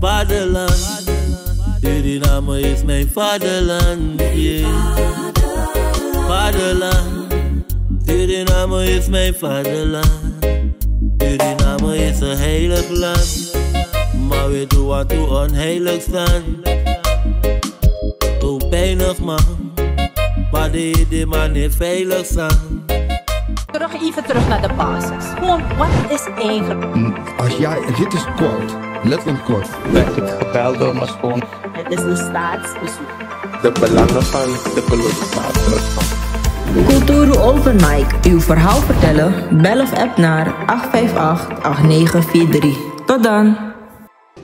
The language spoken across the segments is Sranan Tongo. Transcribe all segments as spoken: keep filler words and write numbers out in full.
Vaderland, Suriname is mijn vaderland, yeah. Vaderland, Suriname is mijn vaderland. Suriname is een heilig land, maar we doen wat we onheilig staan. Zo pijnig man, maar die, die man niet veilig staan. Terug, even terug naar de basis. Gewoon, wat is eigenlijk? Als jij, dit is kort, letterlijk kort. Werd ik gebeld door mijn schoon. Het is een staatsbezoek. De belangen van de kolonisator. Kulturu Open Mic, uw verhaal vertellen? Bel of app naar acht vijf acht, acht negen vier drie. Tot dan.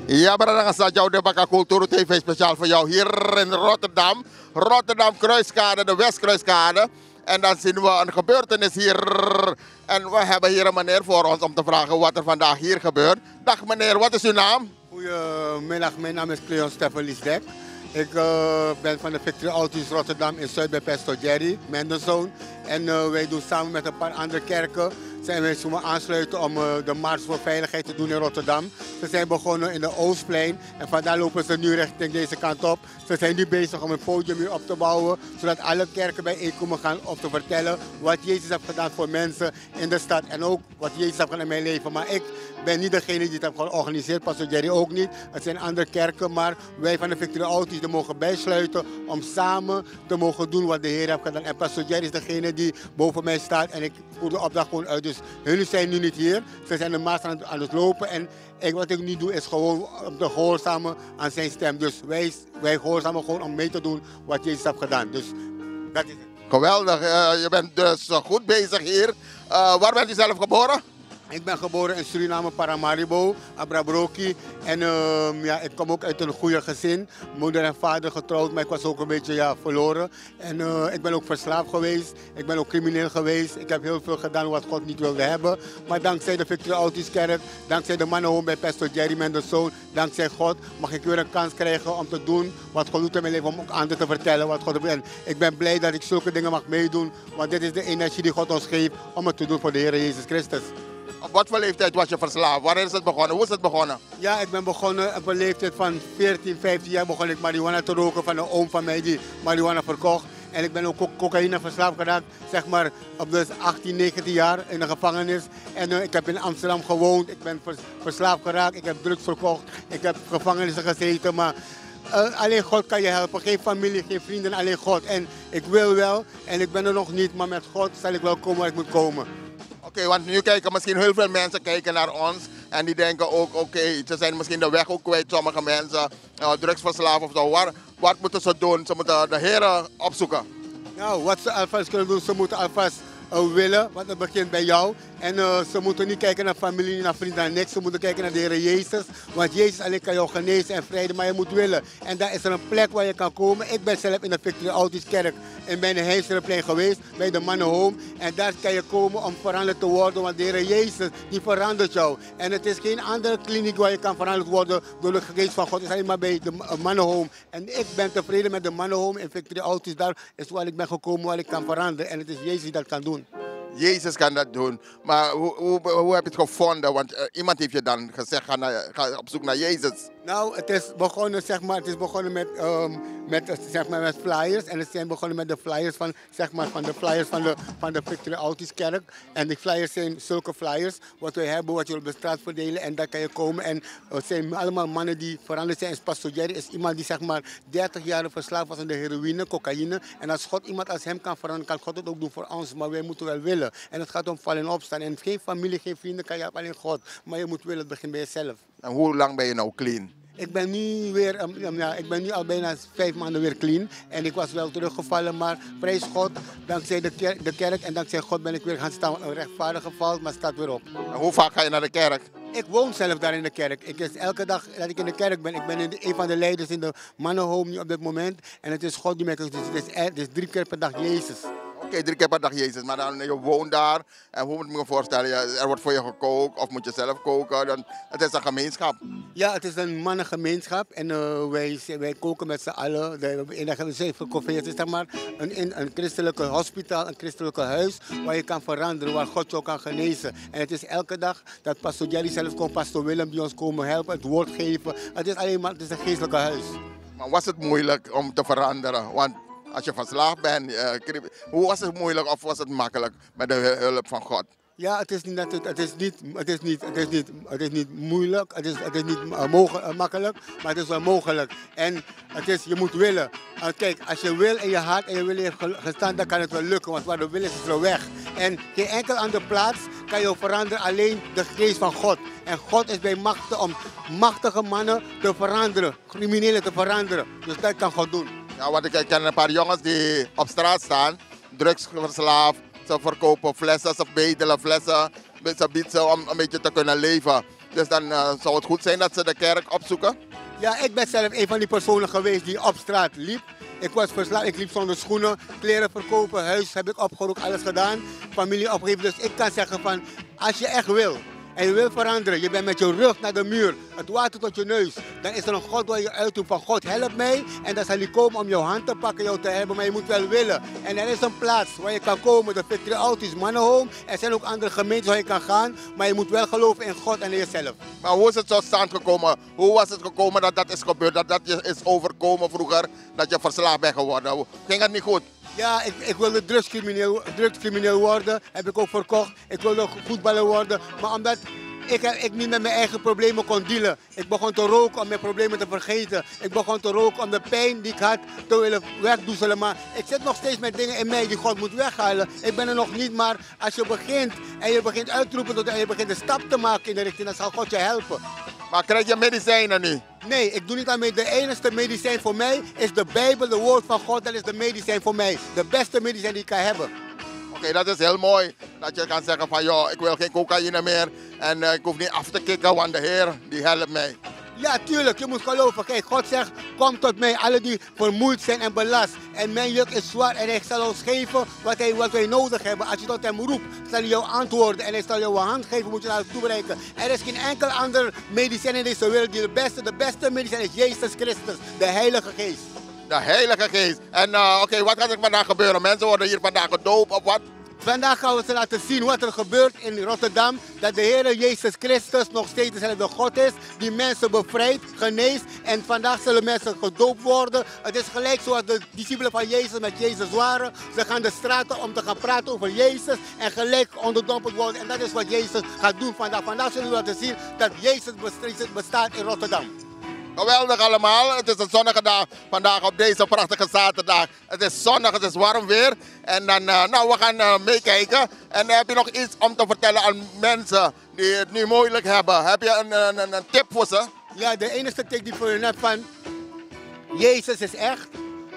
Ja, brada, nanga san dya un de baka, Kulturu T V speciaal voor jou hier in Rotterdam. Rotterdam Kruiskade, de Westkruiskade. En dan zien we een gebeurtenis hier. En we hebben hier een meneer voor ons om te vragen wat er vandaag hier gebeurt. Dag meneer, wat is uw naam? Goedemiddag, mijn naam is Cleon Stefan Lisdek. Ik eh, ben van de Victory Outreach Rotterdam in Zuid bij Pastor Jerry Mendelssohn. En eh, wij doen samen met een paar andere kerken, zijn wij zomaar aansluiten om eh, de Mars voor Veiligheid te doen in Rotterdam. Ze zijn begonnen in de Oostplein en vandaar lopen ze nu richting deze kant op. Ze zijn nu bezig om een podium hier op te bouwen, zodat alle kerken bijeenkomen gaan om te vertellen wat Jezus heeft gedaan voor mensen in de stad. En ook wat Jezus heeft gedaan in mijn leven. Maar ik ben niet degene die het heeft georganiseerd, Pastor Jerry ook niet. Het zijn andere kerken, maar wij van de Victory Outreach die mogen bijsluiten om samen te mogen doen wat de Heer heeft gedaan. En Pastor Jerry is degene die boven mij staat en ik voer de opdracht gewoon uit. Dus hun zijn nu niet hier. Ze zijn de Mars aan het, aan het lopen en ik, wat ik nu doe is gewoon om te gehoorzamen aan zijn stem. Dus wij, wij gehoorzamen gewoon om mee te doen wat Jezus heeft gedaan. Dus dat is het. Geweldig, eh, je bent dus eh, goed bezig hier. Eh, waar bent u zelf geboren? Ik ben geboren in Suriname, Paramaribo, Abrabroki. En ehm, ja, ik kom ook uit een goede gezin. Moeder en vader getrouwd, maar ik was ook een beetje, ja, verloren. En eh, ik ben ook verslaafd geweest. Ik ben ook crimineel geweest. Ik heb heel veel gedaan wat God niet wilde hebben. Maar dankzij de Victory Outreach Kerk, dankzij de mannenhome bij Pastor Jerry Mendelssohn, dankzij God mag ik weer een kans krijgen om te doen wat God doet in mijn leven, om ook anderen te vertellen wat God doet. En ik ben blij dat ik zulke dingen mag meedoen, want dit is de energie die God ons geeft om het te doen voor de Heer Jezus Christus. Op wat voor leeftijd was je verslaafd? Wanneer is het begonnen? Hoe is het begonnen? Ja, ik ben begonnen op een leeftijd van veertien, vijftien jaar begon ik marihuana te roken van een oom van mij die marihuana verkocht. En ik ben ook co- cocaïne verslaafd geraakt, zeg maar, op de achttien, negentien jaar in de gevangenis. En eh, ik heb in Amsterdam gewoond, ik ben vers- verslaafd geraakt, ik heb drugs verkocht, ik heb gevangenissen gezeten. Maar eh, alleen God kan je helpen, geen familie, geen vrienden, alleen God. En ik wil wel, en ik ben er nog niet, maar met God zal ik wel komen waar ik moet komen. Oké, want nu kijken misschien heel veel mensen kijken naar ons en die denken ook, oké, ze zijn misschien de weg ook kwijt, sommige mensen, eh, drugsverslaafd of zo. Waar, wat moeten ze doen? Ze moeten de Heer opzoeken. Nou, wat ze alvast kunnen doen, ze moeten alvast eh, willen, want het begint bij jou. En eh, ze moeten niet kijken naar familie, niet naar vrienden, naar niks. Ze moeten kijken naar de Heer Jezus. Want Jezus alleen kan jou genezen en bevrijden, maar je moet willen. En daar is er een plek waar je kan komen. Ik ben zelf in de Victory Outreach Kerk in mijn Heisterplein geweest, bij de mannenhome. En daar kan je komen om veranderd te worden, want de Heer Jezus, die verandert jou. En het is geen andere kliniek waar je kan veranderd worden door de geest van God. Het is alleen maar bij de ma- mannenhome. En ik ben tevreden met de mannenhome in Victory Outreach. Daar is waar ik ben gekomen, waar ik kan veranderen. En het is Jezus die dat kan doen. Jezus kan dat doen. Maar hoe, hoe, hoe heb je het gevonden? Want eh, iemand heeft je dan gezegd, ga, naar, ga op zoek naar Jezus. Nou, het is begonnen, zeg maar, het is begonnen met, ehm, met, eh, zeg maar, met flyers. En het zijn begonnen met de flyers van, zeg maar, van de flyers van de, van de Victory Outreach Kerk. En die flyers zijn zulke flyers wat wij hebben, wat je op de straat verdelen. En daar kan je komen. En het zijn allemaal mannen die veranderd zijn. En Pastor Jerry is iemand die, zeg maar, dertig jaar verslaafd was aan de heroïne, cocaïne. En als God iemand als hem kan veranderen, kan God het ook doen voor ons. Maar wij moeten wel willen. En het gaat om vallen en opstaan. En geen familie, geen vrienden kan je helpen, alleen God. Maar je moet willen, het begint bij jezelf. En hoe lang ben je nou clean? Ik ben nu weer, ehm, ehm, ja, ik ben nu al bijna vijf maanden weer clean. En ik was wel teruggevallen, maar prijs God, dankzij de, ker- de kerk en dankzij God ben ik weer gaan staan. Een rechtvaardige valt, maar staat weer op. En hoe vaak ga je naar de kerk? Ik woon zelf daar in de kerk. Ik is elke dag dat ik in de kerk ben. Ik ben in de- een van de leiders in de mannenhome nu op dit moment. En het is God die mij... Dus het is, het is drie keer per dag Jezus. Oké, drie keer per dag Jezus, maar dan je woont daar. En hoe moet ik me voorstellen? Ja, er wordt voor je gekookt of moet je zelf koken? Dan, het is een gemeenschap. Ja, het is een mannengemeenschap. En eh, wij, zijn- wij koken met z'n allen. De- We hebben in de- we zijn geconfirmeerd, zeg maar, een, in een christelijke hospitaal, een christelijke huis, waar je kan veranderen, waar God jou kan genezen. En het is elke dag dat pastor Jerry zelf komt, pastor Willem, die ons komen helpen, het woord geven. Het is alleen maar, het is een geestelijke huis. Maar was het moeilijk om te veranderen? Want als je verslaafd bent, eh, kri- hoe was het moeilijk of was het makkelijk met de hu- hulp van God? Ja, het is niet, het is niet, het is niet, het is niet, het is niet moeilijk, het is, het is niet eh, moge- eh, makkelijk, maar het is wel mogelijk. En het is, je moet willen. Eh, kijk, als je wil in je hart en je wil in je ge- gestand, dan kan het wel lukken, want waar de wil is, is de weg. En geen enkel andere plaats kan je veranderen, alleen de geest van God. En God is bij machten om machtige mannen te veranderen, criminelen te veranderen. Dus dat kan God doen. Ja, want ik ken een paar jongens die op straat staan, drugsverslaafd. Ze verkopen flessen, ze bedelen flessen. Ze bieden ze om een beetje te kunnen leven. Dus dan eh, zou het goed zijn dat ze de kerk opzoeken. Ja, ik ben zelf een van die personen geweest die op straat liep. Ik was verslaafd, ik liep zonder schoenen, kleren verkopen, huis heb ik opgeroepen, alles gedaan. Familie opgegeven, dus ik kan zeggen van, als je echt wil en je wil veranderen, je bent met je rug naar de muur, het water tot je neus, dan is er een God waar je uitroept van: "God, help mij." En dan zal hij komen om jouw hand te pakken, jou te helpen, maar je moet wel willen. En er is een plaats waar je kan komen, de Victory Outreach Mannenhome. Er zijn ook andere gemeentes waar je kan gaan, maar je moet wel geloven in God en in jezelf. Maar hoe is het tot stand gekomen? Hoe was het gekomen dat dat is gebeurd, dat dat je is overkomen vroeger, dat je verslaafd bent geworden? Ging het niet goed? Ja, ik, ik wilde drugscrimineel, drugscrimineel worden, heb ik ook verkocht. Ik wilde voetballer worden, maar omdat ik, ik niet met mijn eigen problemen kon dealen, ik begon te roken om mijn problemen te vergeten. Ik begon te roken om de pijn die ik had te willen wegdoezelen. Maar ik zit nog steeds met dingen in mij die God moet weghalen. Ik ben er nog niet, maar als je begint en je begint uit te roepen tot en je begint een stap te maken in de richting, dan zal God je helpen. Maar krijg je medicijnen nu? Nee, ik doe niet aan mee. De enige medicijn voor mij is de Bijbel, de woord van God. Dat is de medicijn voor mij. De beste medicijn die ik kan hebben. Oké, dat is heel mooi. Dat je kan zeggen van: "Joh, ik wil geen cocaïne meer. En eh, ik hoef niet af te kicken, want de Heer, die helpt mij." Ja, tuurlijk, je moet geloven. Kijk, God zegt: "Kom tot mij, alle die vermoeid zijn en belast. En mijn juk is zwaar en hij zal ons geven wat, hij, wat wij nodig hebben." Als je tot hem roept, zal hij jou antwoorden en hij zal jou een hand geven, moet je naar hem toereiken. Er is geen enkel ander medicijn in deze wereld die de beste, de beste medicijn is Jezus Christus, de Heilige Geest. De Heilige Geest. En eh, oké, wat gaat er vandaag gebeuren? Mensen worden hier vandaag gedoopt of wat? Vandaag gaan we ze laten zien wat er gebeurt in Rotterdam. Dat de Heer Jezus Christus nog steeds dezelfde God is, die mensen bevrijdt, geneest. En vandaag zullen mensen gedoopt worden. Het is gelijk zoals de discipelen van Jezus met Jezus waren. Ze gaan de straten om te gaan praten over Jezus en gelijk onderdompeld worden. En dat is wat Jezus gaat doen vandaag. Vandaag zullen we laten zien dat Jezus bes- bestaat in Rotterdam. Geweldig allemaal. Het is een zonnige dag vandaag op deze prachtige zaterdag. Het is zonnig, het is warm weer. En dan, eh, nou, we gaan eh, meekijken. En eh, heb je nog iets om te vertellen aan mensen die het nu moeilijk hebben? Heb je een, een, een, een tip voor ze? Ja, de enige tip die ik voor hen heb van: Jezus is echt.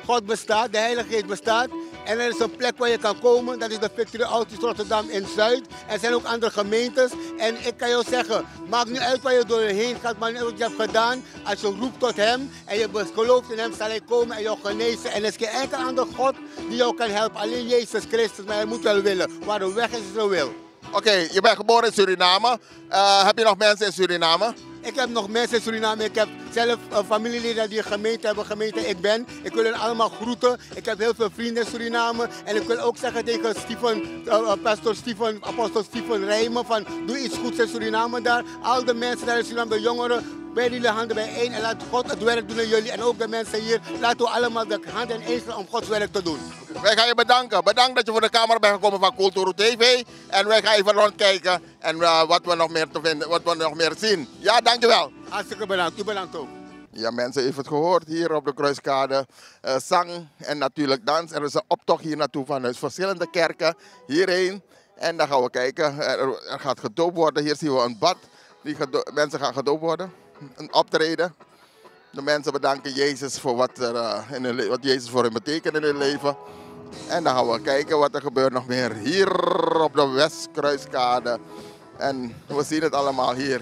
God bestaat, de Heilige Geest bestaat. En er is een plek waar je kan komen, dat is de Victory Outreach Rotterdam in Zuid. Er zijn ook andere gemeentes. En ik kan jou zeggen, maakt niet uit waar je doorheen gaat, maakt niet uit wat je hebt gedaan. Als je roept tot hem en je be- gelooft in hem, zal hij komen en jou genezen. En er is geen enkel andere God die jou kan helpen. Alleen Jezus Christus, maar hij moet wel willen. Waar de weg is, is de wil. Oké, je bent geboren in Suriname. Eh, heb je nog mensen in Suriname? Ik heb nog mensen in Suriname. Ik heb zelf eh, familieleden die een gemeente hebben, gemeente Ik Ben. Ik wil hen allemaal groeten. Ik heb heel veel vrienden in Suriname. En ik wil ook zeggen tegen Stephen, eh, eh, pastor Stephen, apostel Stephen Rijmen van: doe iets goeds in Suriname daar. Al de mensen daar in Suriname, de jongeren, wij jullie handen bijeen en laat God het werk doen in jullie. En ook de mensen hier, laten we allemaal de handen ineen slaan om Gods werk te doen. Wij gaan je bedanken. Bedankt dat je voor de camera bent gekomen van Kulturu T V. En wij gaan even rondkijken en eh, wat, we nog meer te vinden, wat we nog meer zien. Ja, dankjewel. Hartstikke bedankt. U bedankt ook. Ja, mensen, u heeft het gehoord hier op de Kruiskade. Eh, zang en natuurlijk dans. Er is een optocht hier naartoe vanuit verschillende kerken hierheen. En dan gaan we kijken. Er, er gaat gedoopt worden. Hier zien we een bad. Die gedo- mensen gaan gedoopt worden. Een optreden. De mensen bedanken Jezus voor wat, er, eh, in hun le- wat Jezus voor hen betekent in hun leven. En dan gaan we kijken wat er gebeurt nog meer hier op de Westkruiskade. En we zien het allemaal hier.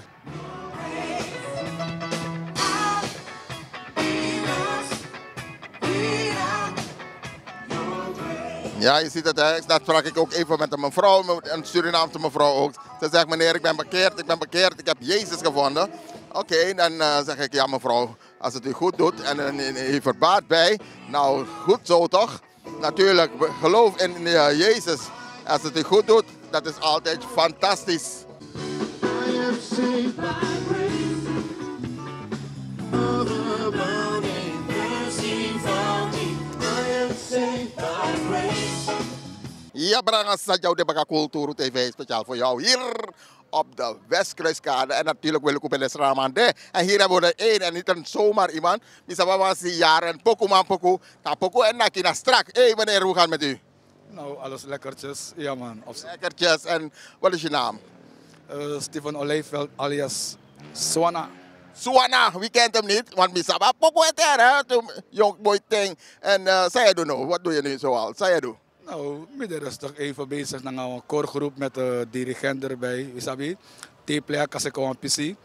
Ja, je ziet het, hè. Dat sprak ik ook even met een mevrouw, een Surinaamse mevrouw ook. Ze zegt: "Meneer, ik ben bekeerd, ik ben bekeerd, ik heb Jezus gevonden." Oké, dan eh, zeg ik: "Ja, mevrouw, als het u goed doet en eh, u verbaat bij, nou, goed zo toch?" Natuurlijk, geloof in eh, Jezus. Als het u goed doet, dat is altijd fantastisch. I am saved by grace. All the morning mercy found me. I am saved by grace. Ja, branga, sa dyaw de baka Kulturu T V speciaal voor jou hier op de Westkruiskade. En natuurlijk wil ik ook bij de Sraman de. En hier hebben we er één en niet een zomaar iemand. Bisa baba si jaren poku man poku. Ta poku en naki na strak. Hé meneer, hoe gaat het met u? Nou, alles lekkertjes. Ja man. Op... Lekkertjes. En wat is je naam? Eh, Steven Olijveld alias Swana. Swana, wie kent hem niet? Want mi sabi a poku ete, hè? Toen jong boy ting. En eh, sa yu e du now? Wat doe je nu zoal? Sa yu e du? Nou, mi de rustig even bezig nanga wan core groep met eh, dirigent erbij. Yu sabi, te play a kaseko wan pisi.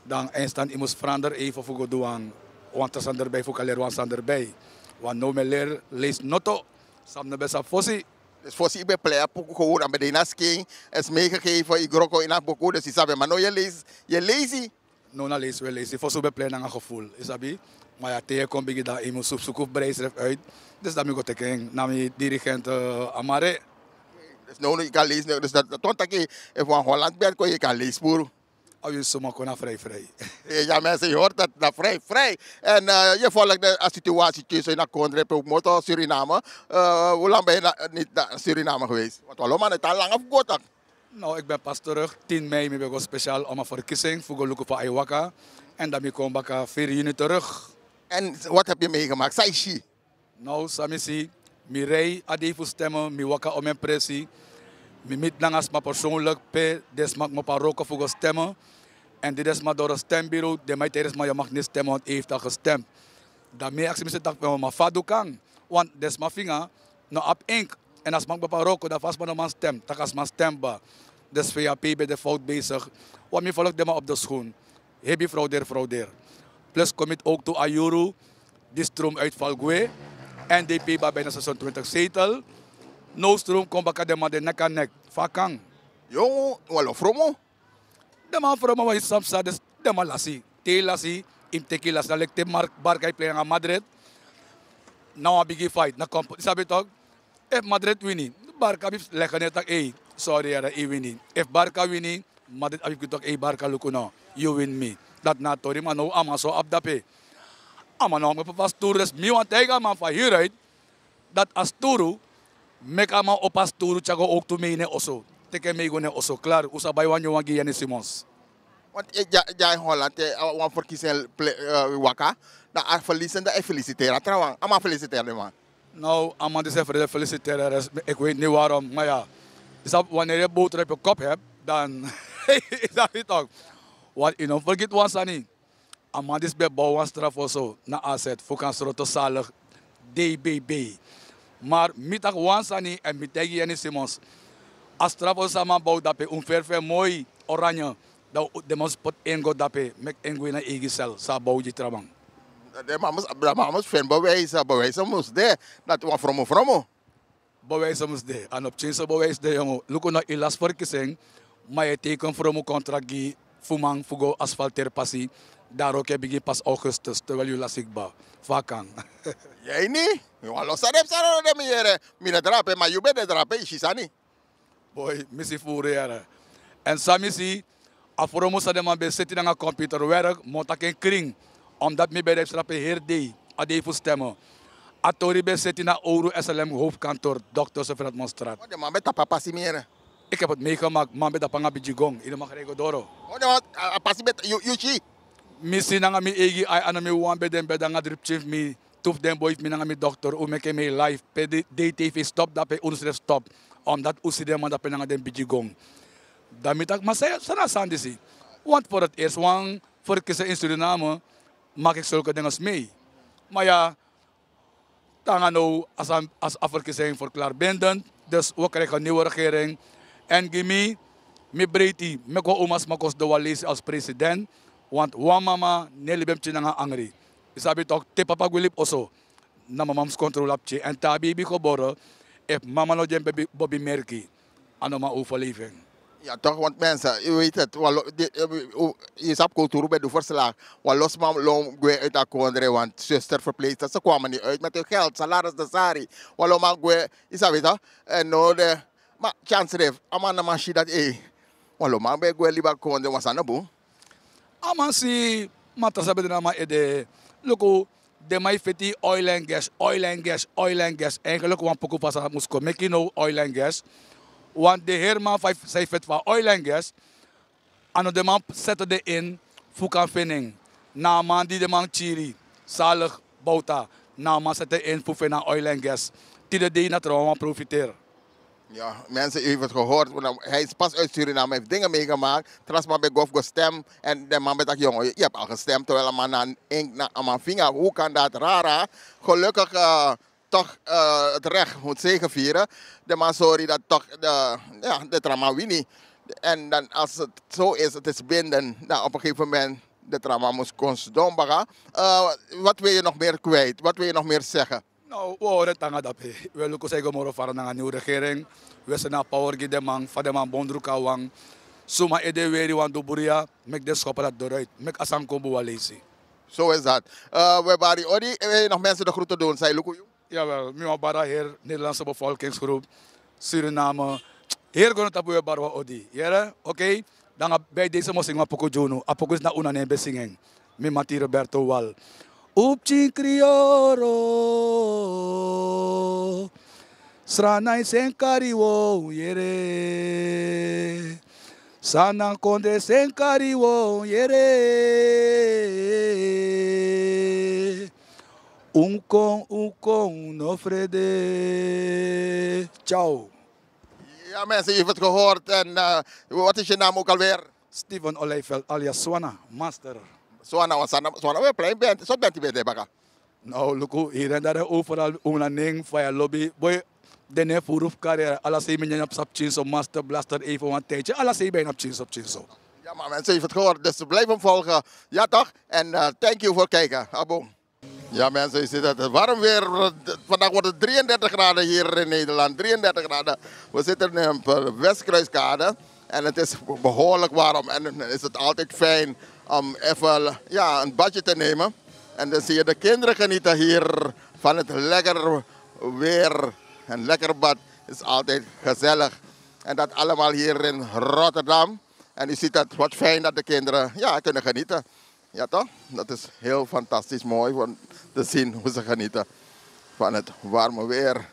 Dan eindstand yu mus verander even fu go du wan, wan tra sani erbij fu kan leri wan sani erbij. Want now mi e leri leisi noto. San mi no ben sabi fosi. Dus fosi yu ben play a poku, gewoon a ben de ini a skin, is meegegeven, yu groko ini a poku, dus yu sabi, ma now yu e leisi, yu e leisi. Now na leisi wi e leisi, fosi wi ben play nanga gevoel, yu sabi. Ma ya, te yu e kon bigi, dan yu mus suku, suku fu brei yusrefi uit. Dus dan mi go teki en na mi dirigent eh, Amare. Dus now yu kan leisi, dus dat, dat wani taki, efu wan Holland ben kon, yu kan leisi puru. A winsi suma kon na vrij vrij. Ja mensen, je hoort dat, na vrij vrij. En eh, je volgt de eh, situatie tussen in Kondre, pe ook moto Suriname. Eh, hoe lang ben je na- niet naar Suriname geweest? Want we lopen aan het al lang afgekocht. Nou, ik ben pas terug. Tien mei mi ben go speciaal om een verkiezing voor go luku fu a e waka. En dan mi kom baka vier juni terug. En wat heb je meegemaakt? San yu si? Now san mi si, mi rei a dei fu stem, mi waka omeni presi. Mi miti nanga sma persoonlijk pe den sma kmopo a wroko fu go stem. En di den sma doro stembureau, den man e taigi den sma: "Yu mag niet stemmen, want u heeft al gestemd." Dan mi e aksi mi srefi taki: "Ma fa a du kan?" Want den sma finga no abi ink. En a sma kmopo a wroko, dan fa a sma no man stem, taki a sma stem kba. Dus VHP ben de fout bezig. Want mi volg den man op de schoen. Hebi fraudeer, fraudeer. Plus commit ook to a yuru, die stroom uitval gwe. N D P ba bijna zesentwintig zetel. No stroom kon baka, den man de nek a nek. Fa a kan? Yo, walo fromo. Den man fromo, wan yu sabi san den man lasi. Te yu lasi, yu mus teki lasi. Dan leki te Mar- Barca e play nanga Madrid. Na wan bigi fight, na kompo- yu sabi toch? Efu Madrid wini, Barca mus legi nen taki: "Ei, sorry yere, yu wini." Efu Barca wini, Madrid abi fu taki: "Ei Barca, luku no, yu wini mi." Dati na a tori, ma now a man so abi dape. A man no man kmopo fu a sturu, dus mi wani taigi a man fu a hieruit, dati a sturu meki a man opo a sturu, tyari go owktu mei na en oso. Teki en mei go na en oso, klaar. Un sa bai wan nyun wan gi Jenny Simons. Want eh, dya in Holland, eh, wan verkiezing waka, dan a verliezen, dan e feliciteren a trawan. A man feliciteren den man. Nou, a man disi e feliciteren, ik weet niet waarom, maar ja. Yu sabi, wanneer yu boter op yu kop hebt, dan yu sabi toch. Want yu no mus fergiti wan sani. A man disi ben bow wan straffoso na A Z fu kan sroto salig D B B. Maar mi taki wan sani, èn mi taigi Jenny Simons. A straffoso san a man bow dape, un ferfi en moi, oranje. Dan den man mus poti en go dape, meki en gwe na eigi sel, san a bow gi trawan. Den man mus, den man mus feni bewijs, bewijs mus de, dati wan fromo fromo. Bewijs mus de, a no pikinso bewijs de, yongu. Luku no, yu lasi verkiezing, ma yu e teken fromo contract gi fu man fu go asfalteri pasi. Dan a wroko e bigin pas augustus, terwijl yu lasi kba. Fa a kan? Yu e ini, yu wani losi san den psa, no, den mi yere. Mi no drape, ma yu ben de drape, yu si sani. Boi, mi si furu yere. Èn san mi si, a fromo san den man ben seti nanga computerwerk, mi o taki en krin. Omdat mi ben de fu srape heri dei, a dei fu stem. A tori ben seti na Owru S L M hoofdkantoor, Dokter Sefrat Monstraat. Den man ben tapu a pasi, mi yere. Ik heb het meegemaakt, man ben tapu nanga bigi gon, yu no mag rei go doro. O, den man, a, a pasi ben, yu, yu si? Mi si nanga mi eigi ai, a no mi wawan ben de, mi ben de nanga dri pikin fu mi. Tu fu den boi fu mi nanga mi dokter, un meki en mei live. Pe di D T V stop dape, unu srefi stop. Omdat un si den man dape nanga den bigi gon. Dan mi taki, ma san, san na a sani disi? Want voor het eerst wan verkiezing in Suriname maak ik zulke dingen mee. Maar ja, te nanga now, a san, a verkiezing verklaar bindend. Dus we krijgen een nieuwe regering. En gi mi, mi breiti, meki wan umasma kon sidon wan leisi als president. Want wan mama no e libi en pikin nanga angri. Yu sabi toch, te papa gwe libi oso, na mama mus kontrol a pikin. Èn te a beibi gebore, Efu mama no gi en bobi merki, a no man overleven. Ya toch, want mensen, u weet het, wan lo- di- eh, u- u sabi kulturu ben du verslag. Wan losman lon gwe uit a kondre, want zuster verpleegster, ze kwamen niet uit met hun geld, salaris, de sari. Wan loman gwe, u sabi toch? En no de, maar chance ref, a man na man si dat, eh, wan loman ben gwe liba kondre, wan sani no bun. A man si, man tra san ben de na a man ede. Luku, den man e feti oil and gas, oil and gas, oil and gas. Eigenlijk wan poku fa san mus kon meki now oil and gas. Want den heri man fa san e feti fu a oil and gas, a no den man seti den in fu kan feni en. Na a man di den man kiri, Salig Bouta, na a man seti en in fu feni a oil and gas. Tide dei na trawan wan profiteer. Ja, mensen, u heeft het gehoord. Nou, hij is pas uit Suriname, hij heeft dingen meegemaakt. Tra sma ben go fu go stem. En de man ben taki: "Jongen, je, je hebt al gestemd, terwijl een man na een ink na een man vinger. Hoe kan dat? Rara." Gelukkig, eh, toch, eh, het recht moet zegevieren. De man sorry dat toch de, ja, de tra man wini. En dan als het zo is, het is bindend, dan op een gegeven moment de tra man mus kon sidon baka. Eh, wat wil je nog meer kwijt? Wat wil je nog meer zeggen? Nou, we horen tanga dape. We luku san e go moro fara nanga nieuwe regering. We seni a power gi den man, fa den man bon druku a wan. Suma ede weri wan du bruya, meki den schoppen dat eruit. Meki a sani kon bun wan leisi. Zo is dat. Eh, we bari odi, eh, nog mensen de groeten doen, san e luku yu? Jawel, mi wan bari a heri Nederlandse bevolkingsgroep, Suriname. Heri grontapu we bari wan odi. Yere? Oké. Dan a bij deze mus singi wan poku gi unu. A poku disi na unu na en ben singi en. Mi mati Roberto Wal. Un pikin krioro, sranai sen kari won yere. Sranan kondre sen kari won yere. Un kon, un kon, no frede. Ciao. Ja, mensen, u heeft het gehoord. En, eh, wat is je naam ook alweer? Steven Olijveld alias Swana, master. Swana, wan Swana, Swana, we plein bent. Zo bent u bij de baka. Nou, luku, hier en daar overal, un na nen, fa yu lobi. Boy, den nen furu fu kari, ala sei mi nyan na psa pikinso, master blaster, even wan tijdje. Ala sei bijna pikinso, pikinso. Ja, maar mensen, u heeft het gehoord, dus blijf hem volgen. Ja, toch? En, eh, thank you voor kijken. Abo. Ja, mensen, u ziet het, het warm weer. Vandaag wordt het drieëndertig graden hier in Nederland. Drieëndertig graden. We zitten nu op de Westkruiskade. En het is behoorlijk warm. En dan is het altijd fijn om even, ja, een badje te nemen. En dan zie je de kinderen genieten hier van het lekker weer. Een lekker bad is altijd gezellig. En dat allemaal hier in Rotterdam. En u ziet dat, wat fijn dat de kinderen, ja, kunnen genieten. Ja, toch? Dat is heel fantastisch mooi om te zien hoe ze genieten van het warme weer.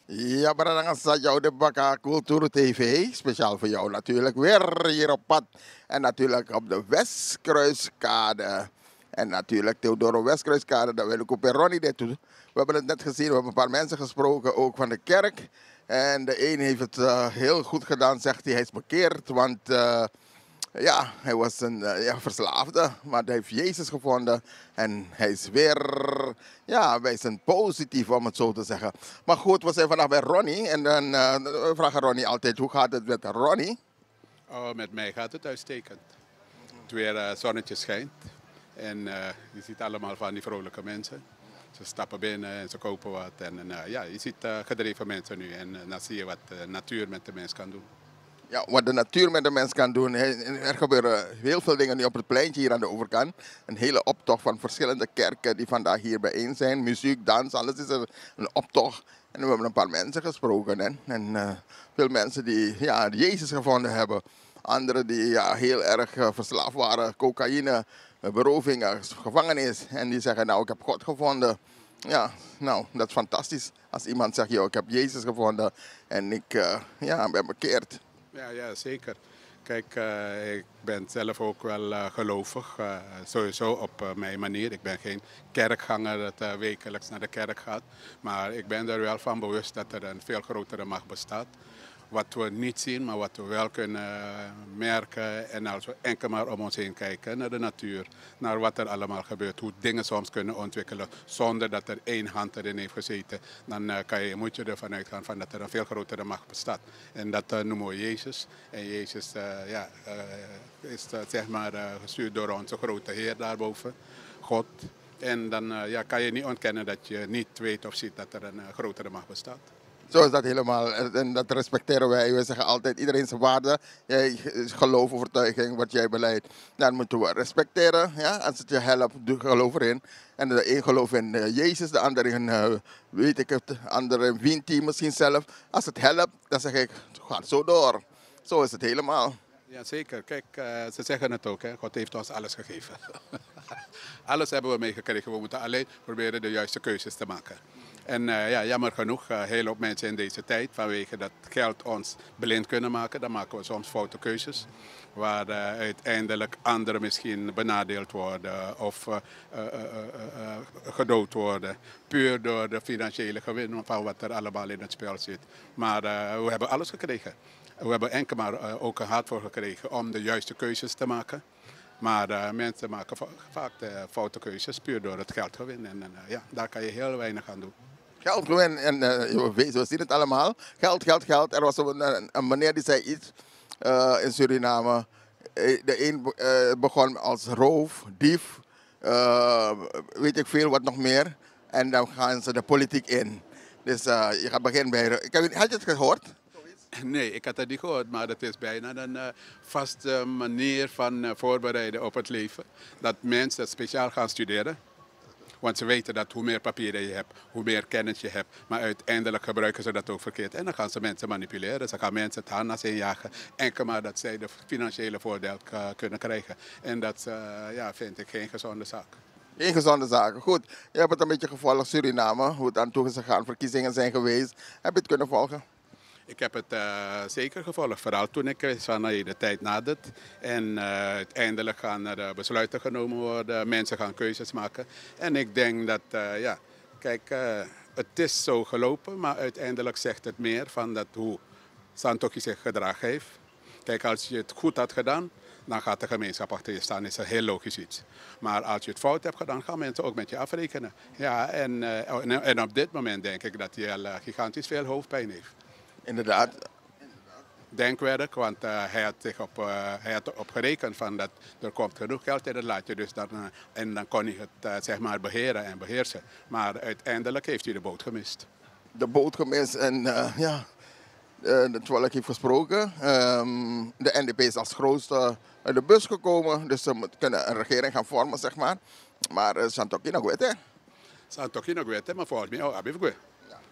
Ja, brada, nanga sa, jou de baka Cultuur T V, speciaal voor jou natuurlijk. Weer hier op pad. En natuurlijk op de Westkruiskade. En natuurlijk Theodoro Westkruiskade, dat wil ik op Ronnie dit doen. We hebben het net gezien, we hebben een paar mensen gesproken, ook van de kerk. En de een heeft het, eh, heel goed gedaan, zegt hij, hij is bekeerd. Want, eh, ja, hij was een, eh, ja, verslaafde, maar hij heeft Jezus gevonden. En hij is weer, ja, wij zijn positief, om het zo te zeggen. Maar goed, we zijn vandaag bij Ronnie. En dan, eh, we vragen Ronnie altijd, hoe gaat het met Ronnie? Oh, met mij gaat het uitstekend. Het weer, eh, zonnetje schijnt. En, eh, je ziet allemaal van die vrolijke mensen. Ze stappen binnen en ze kopen wat. En, en, eh, ja, je ziet, eh, gedreven mensen nu. En, eh, dan zie je wat de natuur met de mens kan doen. Ja, wat de natuur met de mens kan doen. He-, er gebeuren heel veel dingen nu op het pleintje hier aan de overkant. Een hele optocht van verschillende kerken die vandaag hier bijeen zijn. Muziek, dans, alles is er. Een optocht. En we hebben een paar mensen gesproken, hè. En, eh, veel mensen die, ja, Jezus gevonden hebben. Anderen die, ja, heel erg, eh, verslaafd waren, cocaïne, eh, beroving, eh, gevangenis. En die zeggen: "Nou, ik heb God gevonden." Ja, nou, dat is fantastisch. Als iemand zegt: "Joh, ik heb Jezus gevonden en ik, eh, ja, ben bekeerd." Ja, ja, zeker. Kijk, eh, ik ben zelf ook wel, eh, gelovig, eh, sowieso op, eh, mijn manier. Ik ben geen kerkganger dat, eh, wekelijks naar de kerk gaat. Maar ik ben er wel van bewust dat er een veel grotere macht bestaat. Wat we niet zien, maar wat we wel kunnen merken. En als we enkel maar om ons heen kijken, naar de natuur, naar wat er allemaal gebeurt, hoe dingen soms kunnen ontwikkelen zonder dat er één hand erin heeft gezeten, dan, eh, kan je, moet je ervan uitgaan van dat er een veel grotere macht bestaat. En dat, eh, noemen we Jezus. En Jezus, eh, ja, eh, is, eh, zeg maar, eh, gestuurd door onze grote Heer daarboven, God. En dan, eh, ja, kan je niet ontkennen dat je niet weet of ziet dat er een, eh, grotere macht bestaat. Zo is dat helemaal. En dat respecteren wij. Wij zeggen altijd iedereen zijn waarde. Jij geloof, overtuiging, wat jij beleidt. Dat moeten we respecteren. Ja? Als het je helpt, doe, geloof erin. En de een gelooft in eh, Jezus, de ander in, eh, weet ik het, de ander in Winti misschien zelf. Als het helpt, dan zeg ik, ga zo door. Zo is het helemaal. Ja, zeker. Kijk, eh, ze zeggen het ook, hè. God heeft ons alles gegeven. Alles hebben we meegekregen. We moeten alleen proberen de juiste keuzes te maken. En eh, ja, jammer genoeg, eh, heel hoop mensen in deze tijd, vanwege dat geld ons blind kunnen maken, dan maken we soms foute keuzes. Waar eh, uiteindelijk anderen misschien benadeeld worden of eh, eh, eh, eh, eh, gedood worden. Puur door de financiële gewin van wat er allemaal in het spel zit. Maar eh, we hebben alles gekregen. We hebben enkel maar eh, ook een hart voor gekregen om de juiste keuzes te maken. Maar eh, mensen maken va- vaak de foute keuzes puur door het geldgewin. En eh, ja, daar kan je heel weinig aan doen. Geld gewin en eh, we, we zien het allemaal. Geld, geld, geld. Er was een, een, een meneer die zei iets eh, in Suriname. Eh, De een be- eh, begon als roof, dief, eh, weet ik veel wat nog meer. En dan gaan ze de politiek in. Dus eh, je gaat beginnen bij. Ik heb, had je het gehoord? Nee, ik had het niet gehoord, maar het is bijna een eh, vaste manier van eh, voorbereiden op het leven. Dat mensen speciaal gaan studeren. Want ze weten dat hoe meer papieren je hebt, hoe meer kennis je hebt. Maar uiteindelijk gebruiken ze dat ook verkeerd. En dan gaan ze mensen manipuleren. Ze gaan mensen het harnas injagen. Enkel maar dat zij de financiële voordeel k- kunnen krijgen. En dat eh, ja, vind ik geen gezonde zaak. Ingezonde zaken. Goed, je hebt het een beetje gevolgd, Suriname, hoe het aan toe is gegaan, verkiezingen zijn geweest. Heb je het kunnen volgen? Ik heb het eh, zeker gevolgd, vooral toen ik wist van hey, de tijd nadert. En eh, uiteindelijk gaan er eh, besluiten genomen worden, mensen gaan keuzes maken. En ik denk dat, eh, ja, kijk, eh, het is zo gelopen, maar uiteindelijk zegt het meer van dat hoe Santoki zich gedragen heeft. Kijk, als je het goed had gedaan, dan gaat de gemeenschap achter je staan. Is een heel logisch iets. Maar als je het fout hebt gedaan, gaan mensen ook met je afrekenen. Ja, en, eh, en, en op dit moment denk ik dat hij al eh, gigantisch veel hoofdpijn heeft. Inderdaad. Denkwerk, want eh, hij, had zich op, eh, hij had erop gerekend van dat er komt genoeg geld in het laadje, dus dan, eh, en dan kon hij het eh, zeg maar beheren en beheersen. Maar uiteindelijk heeft hij de boot gemist. De boot gemist en eh, ja, eh, het volk heeft gesproken. Ehm, de N D P is als grootste uit de bus gekomen, dus ze moet, kunnen een regering gaan vormen, zeg maar. Maar eh, Santoki nog weet, hè? Santoki nog weet, hè, maar volgens mij oh, abi fu gwe.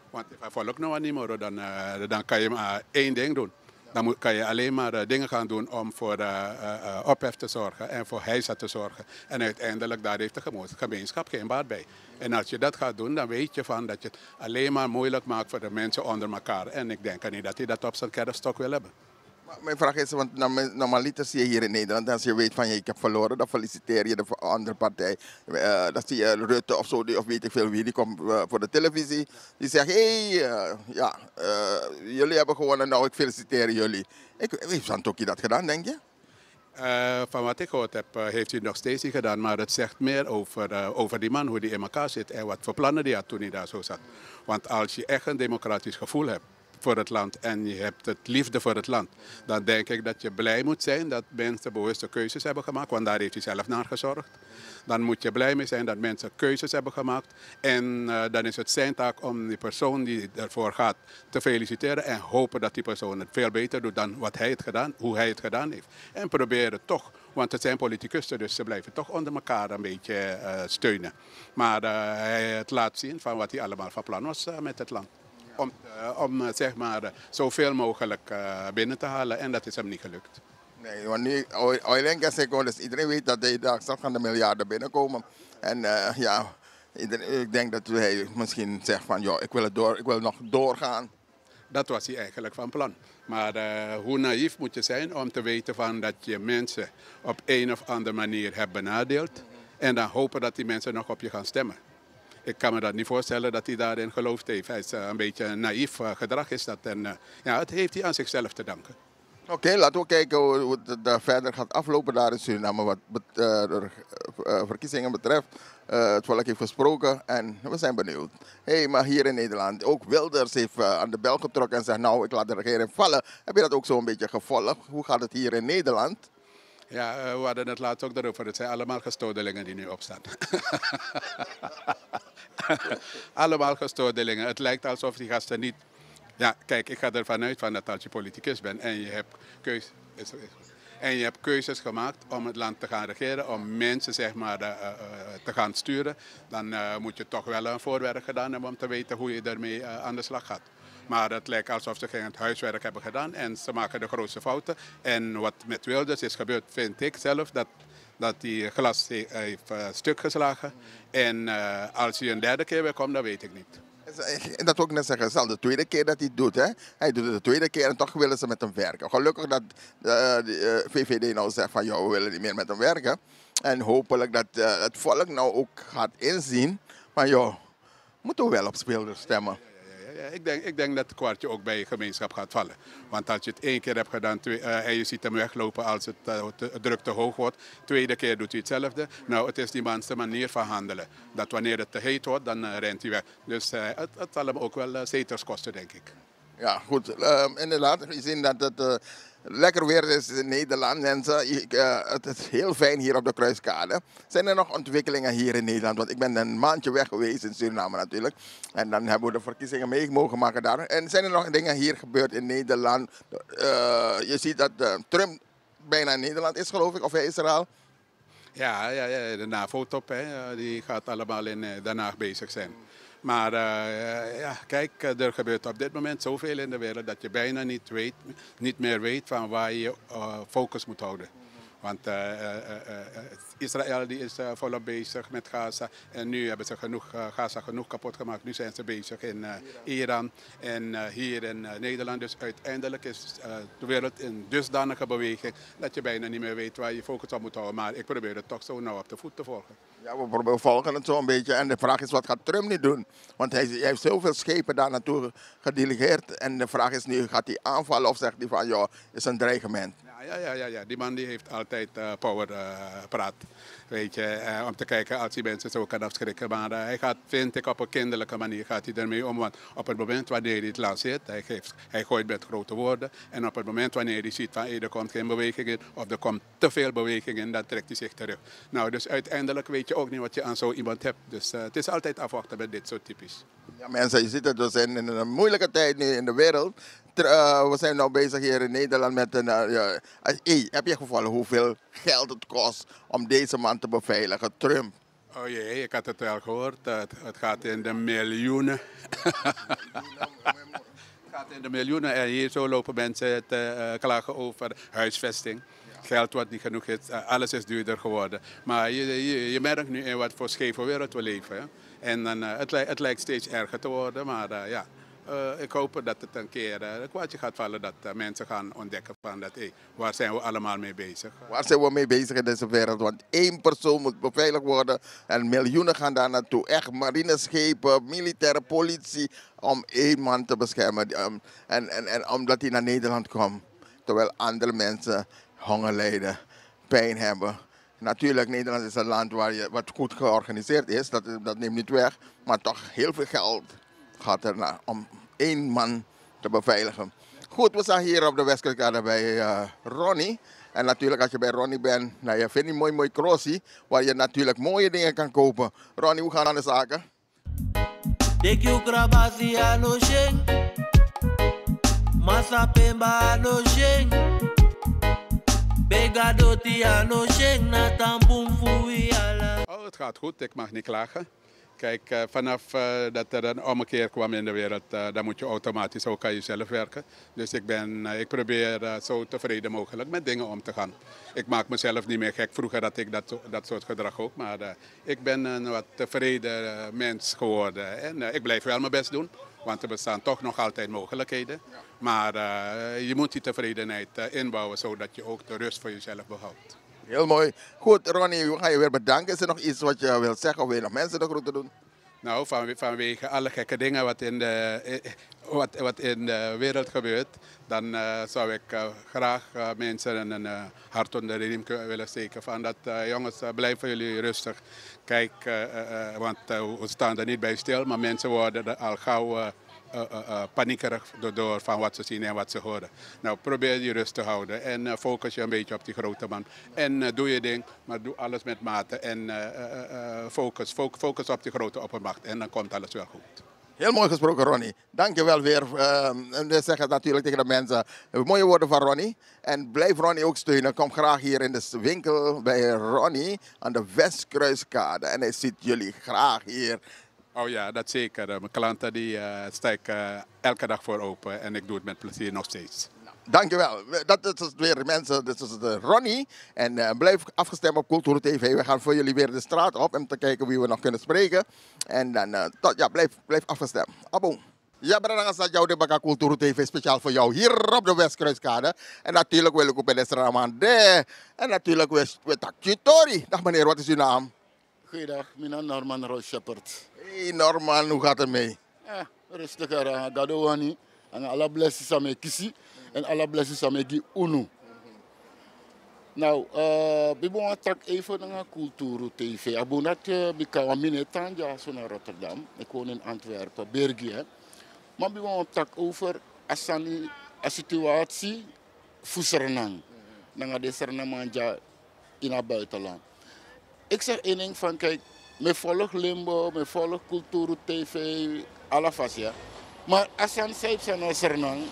Want if a volk no wani moro, dan, eh, dan kan je maar één ding doen. Dan moet, kan je alleen maar eh, dingen gaan doen om voor eh, eh, eh, ophef te zorgen en voor heisa te zorgen. En uiteindelijk daar heeft de gemo- gemeenschap geen baat bij. En als je dat gaat doen, dan weet je van dat je het alleen maar moeilijk maakt voor de mensen onder elkaar. En ik denk niet dat hij dat op zijn kerfstok wil hebben. Maar mijn vraag is, want norm- normaliter zie je hier in Nederland, als je weet van hey, ik heb verloren, dan feliciteer je de andere partij. Eh, dan zie je Rutte of zo, die, of weet ik veel wie, die komt eh, voor de televisie. Die zegt, hé, hey, eh, ja, eh, jullie hebben gewonnen, nou ik feliciteer jullie. Ik, heeft Santoki dat gedaan, denk je? Eh, van wat ik gehoord heb, eh, heeft hij het nog steeds niet gedaan. Maar het zegt meer over, eh, over die man, hoe die in elkaar zit en wat voor plannen die had toen hij daar zo zat. Want als je echt een democratisch gevoel hebt voor het land en je hebt het liefde voor het land, dan denk ik dat je blij moet zijn dat mensen bewuste keuzes hebben gemaakt, want daar heeft hij zelf naar gezorgd. Dan moet je blij mee zijn dat mensen keuzes hebben gemaakt. En eh, dan is het zijn taak om die persoon die ervoor gaat te feliciteren en hopen dat die persoon het veel beter doet dan wat hij het gedaan, hoe hij het gedaan heeft. En proberen toch, want het zijn politicusten, dus ze blijven toch onder elkaar een beetje eh, steunen. Maar eh, hij, het laat zien van wat hij allemaal van plan was eh, met het land. Om, eh, om eh, zeg maar eh, zoveel mogelijk eh, binnen te halen en dat is hem niet gelukt. Nee, want nu oil oil en gas is gewoon, dus iedereen weet dat de dagelijks gaan de miljarden binnenkomen. En eh, ja, iedereen, ik denk dat hij misschien zegt van, ja, ik wil, het door, ik wil nog doorgaan. Dat was hij eigenlijk van plan. Maar eh, hoe naïef moet je zijn om te weten van dat je mensen op een of andere manier hebt benadeeld en dan hopen dat die mensen nog op je gaan stemmen. Ik kan me dat niet voorstellen dat hij daarin geloofd heeft. Hij is eh, een beetje een naïef eh, gedrag is dat. En eh, ja, het heeft hij aan zichzelf te danken. Oké, laten we kijken hoe, hoe het eh, verder gaat aflopen daar in Suriname wat bet- eh, de reg- eh, eh, verkiezingen betreft. Eh, het volk heeft gesproken en we zijn benieuwd. Hé, hey, maar hier in Nederland, ook Wilders heeft eh, aan de bel getrokken en zegt, nou, ik laat de regering vallen. Heb je dat ook zo'n beetje gevolgd? Hoe gaat het hier in Nederland? Ja, eh, we hadden het laatst ook daarover. Het zijn allemaal gestoordelingen die nu opstaan. Allemaal gestoordelingen. Het lijkt alsof die gasten niet Ja, kijk, ik ga ervan uit van dat als je politicus bent en je hebt keuzes, en je hebt keuzes gemaakt om het land te gaan regeren, om mensen, zeg maar, eh, eh, te gaan sturen, dan eh, moet je toch wel een voorwerk gedaan hebben om te weten hoe je ermee eh, aan de slag gaat. Maar het lijkt alsof ze geen huiswerk hebben gedaan en ze maken de grootste fouten. En wat met Wilders is gebeurd, vind ik zelf dat, dat die glas he- heeft eh, stuk geslagen. En eh, als hij een derde keer weer komt, dan weet ik niet. En dat wil ik net zeggen, het is al de tweede keer dat hij het doet. Hè? Hij doet het de tweede keer en toch willen ze met hem werken. Gelukkig dat eh, de eh, V V D nou zegt van, joh, we willen niet meer met hem werken. En hopelijk dat eh, het volk nou ook gaat inzien van, joh, moeten we wel op Wilders stemmen. Ja, ja, ja, ja. Ik, denk, ik denk dat het kwartje ook bij je gemeenschap gaat vallen. Want als je het één keer hebt gedaan twee, eh, en je ziet hem weglopen als het eh, te- druk te hoog wordt, tweede keer doet hij hetzelfde. Nou, het is die manse manier van handelen. Dat wanneer het te heet wordt, dan eh, rent hij weg. Dus eh, het, het zal hem ook wel eh, zetels kosten, denk ik. Ja, goed. Ehm, inderdaad, gezien dat het eh, lekker weer is in Nederland, mensen. Ik, eh, het is heel fijn hier op de Kruiskade. Zijn er nog ontwikkelingen hier in Nederland? Want ik ben een maandje weg geweest in Suriname natuurlijk. En dan hebben we de verkiezingen mee mogen maken daar. En zijn er nog dingen hier gebeurd in Nederland? Eh, je ziet dat eh, Trump bijna in Nederland is, geloof ik, of hij is er al. Ja, ja, ja, de NAVO-top, hè, eh, die gaat allemaal in eh, Den Haag bezig zijn. Maar eh, ja, kijk, eh, er gebeurt op dit moment zoveel in de wereld dat je bijna niet, weet, niet meer weet van waar je je eh, focus moet houden. Want eh, eh, eh, eh, Israël die is eh, volop bezig met Gaza. En nu hebben ze genoeg, eh, Gaza genoeg kapot gemaakt. Nu zijn ze bezig in eh, Iran en eh, hier in eh, Nederland. Dus uiteindelijk is eh, de wereld in dusdanige beweging dat je bijna niet meer weet waar je je focus op moet houden. Maar ik probeer het toch zo nauw op de voet te volgen. Ja, we proberen volgen het zo'n beetje. En de vraag is, wat gaat Trump nu doen? Want hij, hij heeft zoveel schepen daar naartoe gedelegeerd. En de vraag is nu, gaat hij aanvallen of zegt hij van, joh, is een dreigement? Ja, ja, ja, ja, ja. Die man die heeft altijd eh, power eh, praat. Weet je, eh, om te kijken als hij mensen zo kan afschrikken. Maar eh, hij gaat, vind ik, op een kinderlijke manier gaat hij ermee om. Want op het moment wanneer hij het lanceert, hij, geeft, hij gooit met grote woorden. En op het moment wanneer hij ziet van hey, er komt geen beweging in, of er komt te veel beweging in, dan trekt hij zich terug. Nou, dus uiteindelijk weet je ook niet wat je aan zo iemand hebt. Dus eh, het is altijd afwachten met dit soort types. Ja, mensen, je ziet het, we zijn in een moeilijke tijd nu in de wereld. Tr- eh, we zijn nu bezig hier in Nederland met een. Eh, ja, eh, hey, heb je gevonden hoeveel geld het kost om deze man te beveiligen, Trump? Oh jee, ik had het wel gehoord. Eh, Het, het gaat in de miljoenen. Het gaat in de miljoenen. En hier zo lopen mensen te eh, klagen over huisvesting. Geld wat niet genoeg is. Eh, alles is duurder geworden. Maar je, je, je merkt nu in wat voor scheve wereld we leven. Hè? En dan, eh, het, li- het lijkt steeds erger te worden. Maar eh, ja, eh, ik hoop dat het een keer eh, een kwartje gaat vallen. Dat eh, mensen gaan ontdekken van dat hey, waar zijn we allemaal mee bezig. Waar zijn we mee bezig in deze wereld? Want één persoon moet beveiligd worden en miljoenen gaan daar naartoe. Echt marineschepen, militaire politie om één man te beschermen. Ehm, en, en, en omdat hij naar Nederland komt, terwijl andere mensen honger lijden, pijn hebben. Natuurlijk, Nederland is een land waar je, wat goed georganiseerd is, dat, dat neemt niet weg. Maar toch heel veel geld gaat er naar om één man te beveiligen. Goed, we staan hier op de Westkade bij eh, Ronnie. En natuurlijk, als je bij Ronnie bent, nou, je vindt die mooi, mooi crossy, waar je natuurlijk mooie dingen kan kopen. Ronnie, hoe gaan de zaken? Teki u krabasi a no shen. Masa pemba a no shen. Bega doti a no shen. Na tampun fu wi ala. Oh, het gaat goed, ik mag niet klagen. Kijk, eh, vanaf eh, dat er een ommekeer kwam in de wereld, eh, dan moet je automatisch ook aan jezelf werken. Dus ik, ben, eh, ik probeer eh, zo tevreden mogelijk met dingen om te gaan. Ik maak mezelf niet meer gek. Vroeger had ik dat, dat soort gedrag ook, maar eh, ik ben een wat tevreden eh, mens geworden. En eh, ik blijf wel mijn best doen, want er bestaan toch nog altijd mogelijkheden. Maar eh, je moet die tevredenheid eh, inbouwen, zodat je ook de rust voor jezelf behoudt. Heel mooi. Goed, Ronnie, we gaan je weer bedanken. Is er nog iets wat je wilt zeggen of wil je nog mensen de groeten doen? Nou, van, vanwege alle gekke dingen wat in de, eh, wat, wat in de wereld gebeurt, dan eh, zou ik eh, graag eh, mensen een eh, hart onder de riem kunnen willen steken. Van dat, eh, jongens, eh, blijven jullie rustig. Kijk, eh, eh, eh, want eh, we staan er niet bij stil, maar mensen worden er al gauw eh, eh, eh, eh, paniekerig door, door van wat ze zien en wat ze horen. Nou, probeer je rust te houden en eh, focus je een beetje op die grote man. En eh, doe je ding, maar doe alles met mate en eh, eh, eh, eh, focus, fo- focus op die grote oppermacht en dan komt alles wel goed. Heel mooi gesproken, Ronnie. Dank je wel weer. Ehm, en we zeggen natuurlijk tegen de mensen, eh, mooie woorden van Ronnie. En blijf Ronnie ook steunen. Kom graag hier in de s- winkel bij Ronnie aan de Westkruiskade. En hij ziet jullie graag hier. Oh ja, dat zeker. Eh, mijn klanten die eh, sta ik eh, elke dag voor open en ik doe het met plezier nog steeds. Dankjewel. We- Dat is het weer, mensen. Dit is de Ronnie. En eh, blijf afgestemd op Cultuur T V. We gaan voor jullie weer de straat op om te kijken wie we nog kunnen spreken. En dan, eh, tot, ja, blijf, blijf afgestemd. Abo. Ja, brada, nanga sa dyaw de baka Cultuur T V speciaal voor jou hier op de Westkruiskade. En natuurlijk wil ik ook bij de Sraman de. En natuurlijk we, we taki tori. Dag meneer, wat is uw naam? Goeiedag, mijn naam Norman Roy Shepherd. Hey Norman, hoe gaat het mee? Ah, rustig, ara. Gado wani. Anga ala blessings san mi e kisi. En ala blessings san mi e gi unu. Nou, eh, mi ben wani taki even nanga Kulturu T V. A bun dati, eh, bika wan mi no e tan dyaso na Rotterdam. Ik woon in Antwerpen, België. Ma mi ben wani taki over a sani, a situatie fu Sranan. Nanga den Srananman dya ini a buitenland. Ik zeg één ding van, kijk, mi e folg Limbo, mi e folg Kulturu T V, ala fasi, ya. Maar a sani san e psa na Sranan,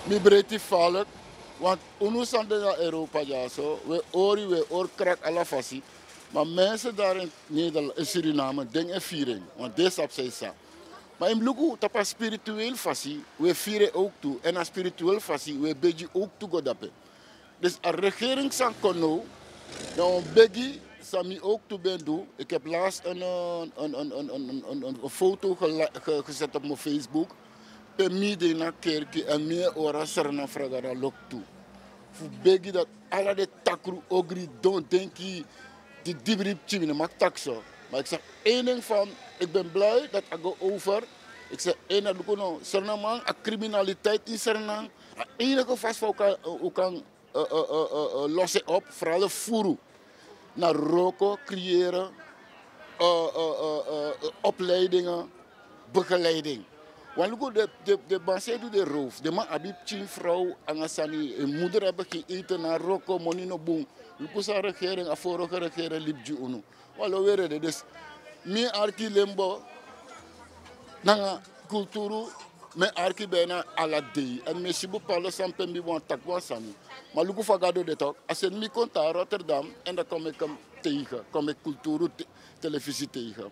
mi breiti falek, want unu san de na Europa dyaso, we hori, we hori krak ala fasi. Maar mensen daar in Nederland, in Suriname, denki e firi en, want den sabi san e psa. Maar yu mus luku tapu a spiritueel fasi, we firi en ook tu. En a spiritueel fasi, we begi ook tu go dape. Dus a regering san kon now, dan wan begi san mi ook tu ben du. Ik heb laatst een, eh, een, een, een, een, een, een, een foto gela- ge- gezet op mijn Facebook. Pe mi de na kerki en mi e hori a Sranan fraga na loktu. Fu begi dat ala den takru ogri don denki di dibri pikin mi no mag taki so. Maar ik zeg één ding van, ik ben blij dat a go over. Ik zeg één ding, luku no, Sranan man, a criminaliteit in Sranan, a enige fasi fa u kan, u kan eh, eh, eh, eh, eh, los en op, vooral de furu. Na roko, creëren, eh, eh, eh, eh, eh, opleidingen, begeleiding. Want luku de, de, de man san e du den roof, den man abi pikin, vrouw, nanga sani, en moeder hebben geen eten, na roko, moni no bun. Luku san regering, a vorige regering libi gi unu. Wan lo were de, dus mi e arki Limbo nanga Kulturu, mi e arki bijna ala dei. En mi e si bepaalde sani pe mi wani taki wan sani. Ma luku fa Gado de toch, a seni mi kon tan Rotterdam, en dan kon mi kon tegen, kon mi Kulturu te- televisie tegen.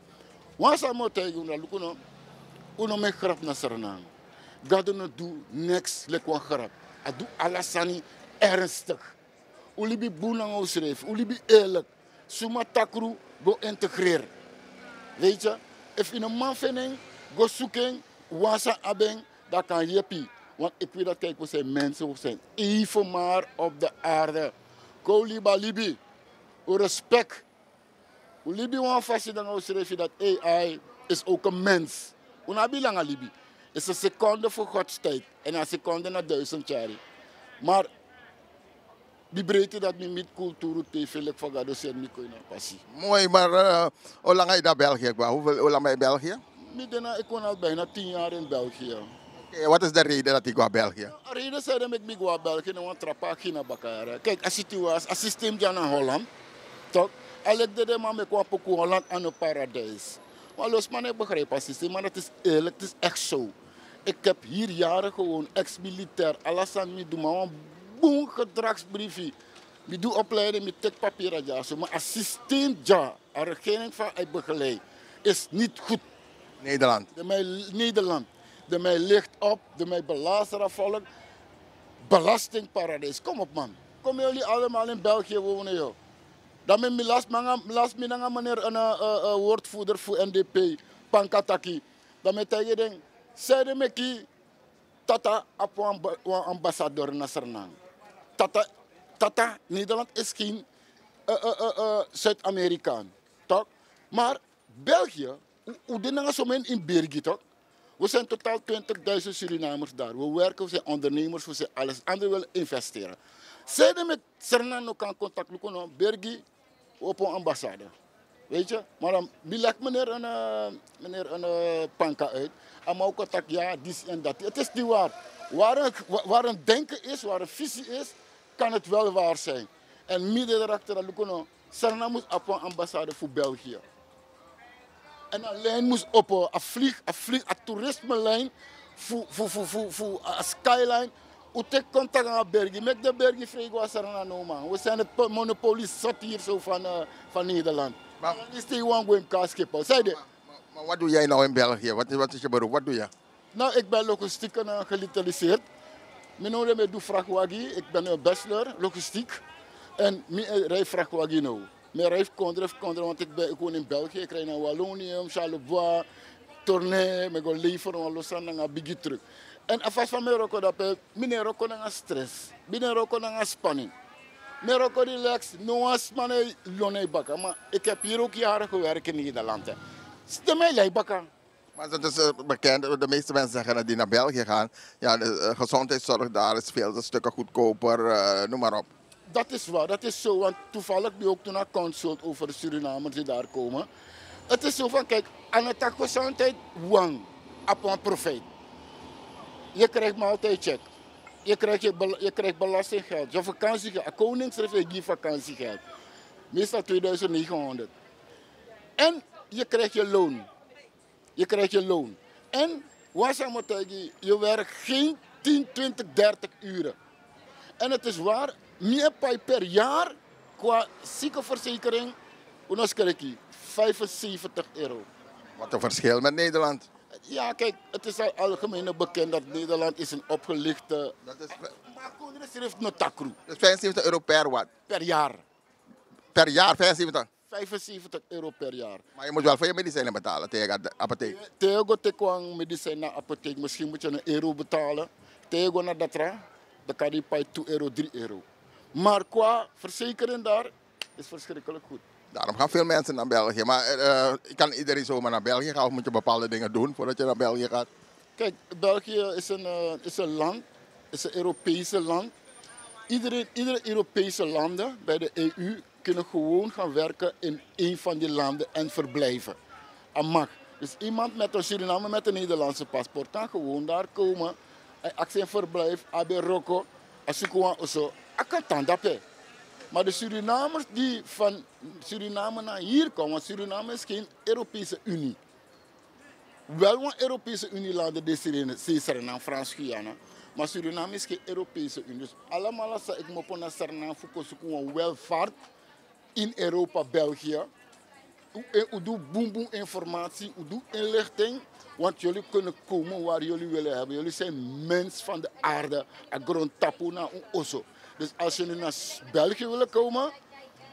Wan sani mi o taigi unu, luku no, unu no mu e grap na Sranan. Gado no du niks leki wan grap. A du ala sani ernstig. Un libi bun nanga unsrefi, un libi eerlijk. Suma takru go integreer. Weet je, efu yu no man feni en, go suku en, wan san abi en, dan a kan yepi. Want efu wi dati kijki, wi zijn mensen, wi zijn evenmaar op de aarde. Kon un libi a libi, un respect. Un libi wan fasi nanga unsrefi dati A I is ook een mens. Un no abi langa libi. Is een seconde voor Gods tijd. En a seconde na duizend yari. Maar mi breiti dati mi miti Kulturu T V, leki fa Gado seni mi kon ini a pasi. Mooi, maar eh, hoe lang ga je daar België qua? Hoeveel, hoe lang ben je in België? Mi de na, ik woon al bijna tien jaar in België. Oké, wat is de reden dat je gaat België? A reden san meki mi go na België na wan tra pagina baka yara. Kijk, a situatie, a systeem dya na Holland. Toch? A leki den man meki wan poku Holland a no paradijs. Maar los, man, ik begrijp a systeem, maar dat is eerlijk, het is echt zo. Ik heb hier jaren gewoond, ex-militair, ala sani mi du, man, wan bun gedragsbriefi. Mi du opleiding, mi teki papira dyaso, maar a systeem dya, a regering fa a e begeleid, is niet goed. Nederland. Den man e, Nederland. Den man e licht op, den man e belasting a volk. Belastingparadijs, kom op, man. Kom, jullie allemaal in België wonen, joh. Dan mi, mi lasi, mi nanga, lasi mi nanga meneer, een eh, eh, eh, woordvoerder fu N D P, Panka taki. Dan mi taigi den, san ede meki Tata abi wan, wan ambassadeur na Sranan. Tata, tata, Nederland is geen eh, eh, eh, eh, Zuid-Amerikaan, toch? Maar België, u, u de nanga someni in België, toch? We zijn totaal twintigduizend Surinamers daar. We werken, we zijn ondernemers, we zijn alles. Anderen willen investeren. San ede meki Sranan no kan contact, luku no, België, we open ambassade. Weet je? Maar dan, mi leki meneer een, eh, meneer een eh, Panka uit. A man kon taki, ja, dit en dat. Het is niet waar. Waar een, wa- waar een denken is, waar een visie is, kan het wel waar zijn. En mi de daarachter, luku no, Sranan mus abi wan ambassade fu België. En a lijn mus opo, a vlieg, a vlieg, a toerisme lijn fu fu fu fu fu a skyline. Un teki kontak nanga bergi, meki den bergi frei go a srana no man. We seni monopolie soti hiri so fan nederland. Disi te yu wan go en kaskipa saide. Maar wat doe jij nou in België? Wat is je beroep? Wat doe je? Nou, ik ben logistiek gedetaliseerd. Mi no de me du vrachtwagi, ik ben een bestler logistiek. En mi rij vrachtwagi no. Mi rij kondre kondre want ik ben ik woon in België, ik rij naar Wallonium, Charleroi, Tournai, mi go lever wan losan nanga bigi truck. En a fasi fa mi roko dape, mi ne roko nanga stress, mi ne roko nanga spanning. Mi roko relax, no wan sma no e lon na yu baka. Maar ik heb hier ook jaren gewerkt in Nederland. Stem mij lei baka. Maar dat is bekend, de meeste mensen zeggen dat die naar België gaan, ja, de gezondheidszorg daar is veel stukken goedkoper, noem maar op. Dat is waar, dat is zo. Want toevallig ben ik ook toen naar consult over de Surinamers die daar komen. Het is zo van, kijk, aan het gezondheid wang op een profijt. Je krijgt maaltijdcheck. Je krijgt, je, je krijgt belastinggeld, je vakantiegeld. Koningschrift heeft je vakantiegeld. Meestal tweeduizend negenhonderd. En je krijgt je loon. Je krijgt je loon. En wan sani mi o taigi yu, yu werk gen tin twintig dertig ure. En het is waar, mi e pai per yari kwa siekenverzekering, un no skreki, vijfenzeventig euro. Wat een verschil met Nederland. Ja, kijk, het is al algemeen bekend dat Nederland is een opgelichte. Maar kondre srift no takru. Dus vijfenzeventig euro per wat? Per jaar. Per jaar vijfenzeventig? Vijfenzeventig euro per jaar. Maar je moet wel voor je medicijnen betalen tegen de apotheek. Te go teki wan medicijn na apotheek, misschien moet je een euro betalen. Te go na datra, dan kan je pai two euro, drie euro. Maar qua verzekering daar is verschrikkelijk goed. Daarom gaan veel mensen naar België. Maar uh, kan iedereen zomaar naar België gaan of moet je bepaalde dingen doen voordat je naar België gaat? Kijk, België is een, uh, is een land, is een Europese land. Iedereen, iedere Europese landen bij de E U kunnen gewoon gaan werken in een van die landen en verblijven. A mag. Dus iemand met een Suriname met een Nederlandse paspoort kan gewoon daar komen. Hij aksi en verblijf, a ben roko, a suku wan oso, a kan tan dape. Maar de Surinamers die van Suriname naar hier komen, want Suriname is geen Europese Unie. Wel wan Europese Unie landen de Suriname, Frans Guyana. Maar Suriname is geen Europese Unie. Dus allemaal sa ik mopo na Suriname fu kon suku wan welvaart in Europa, België. U, eh, u doet boem boem informatie, u doet inlichting, want jullie kunnen komen waar jullie willen hebben. Jullie zijn mens van de aarde, a grondtapu na un oso. Dus als jullie naar België willen komen,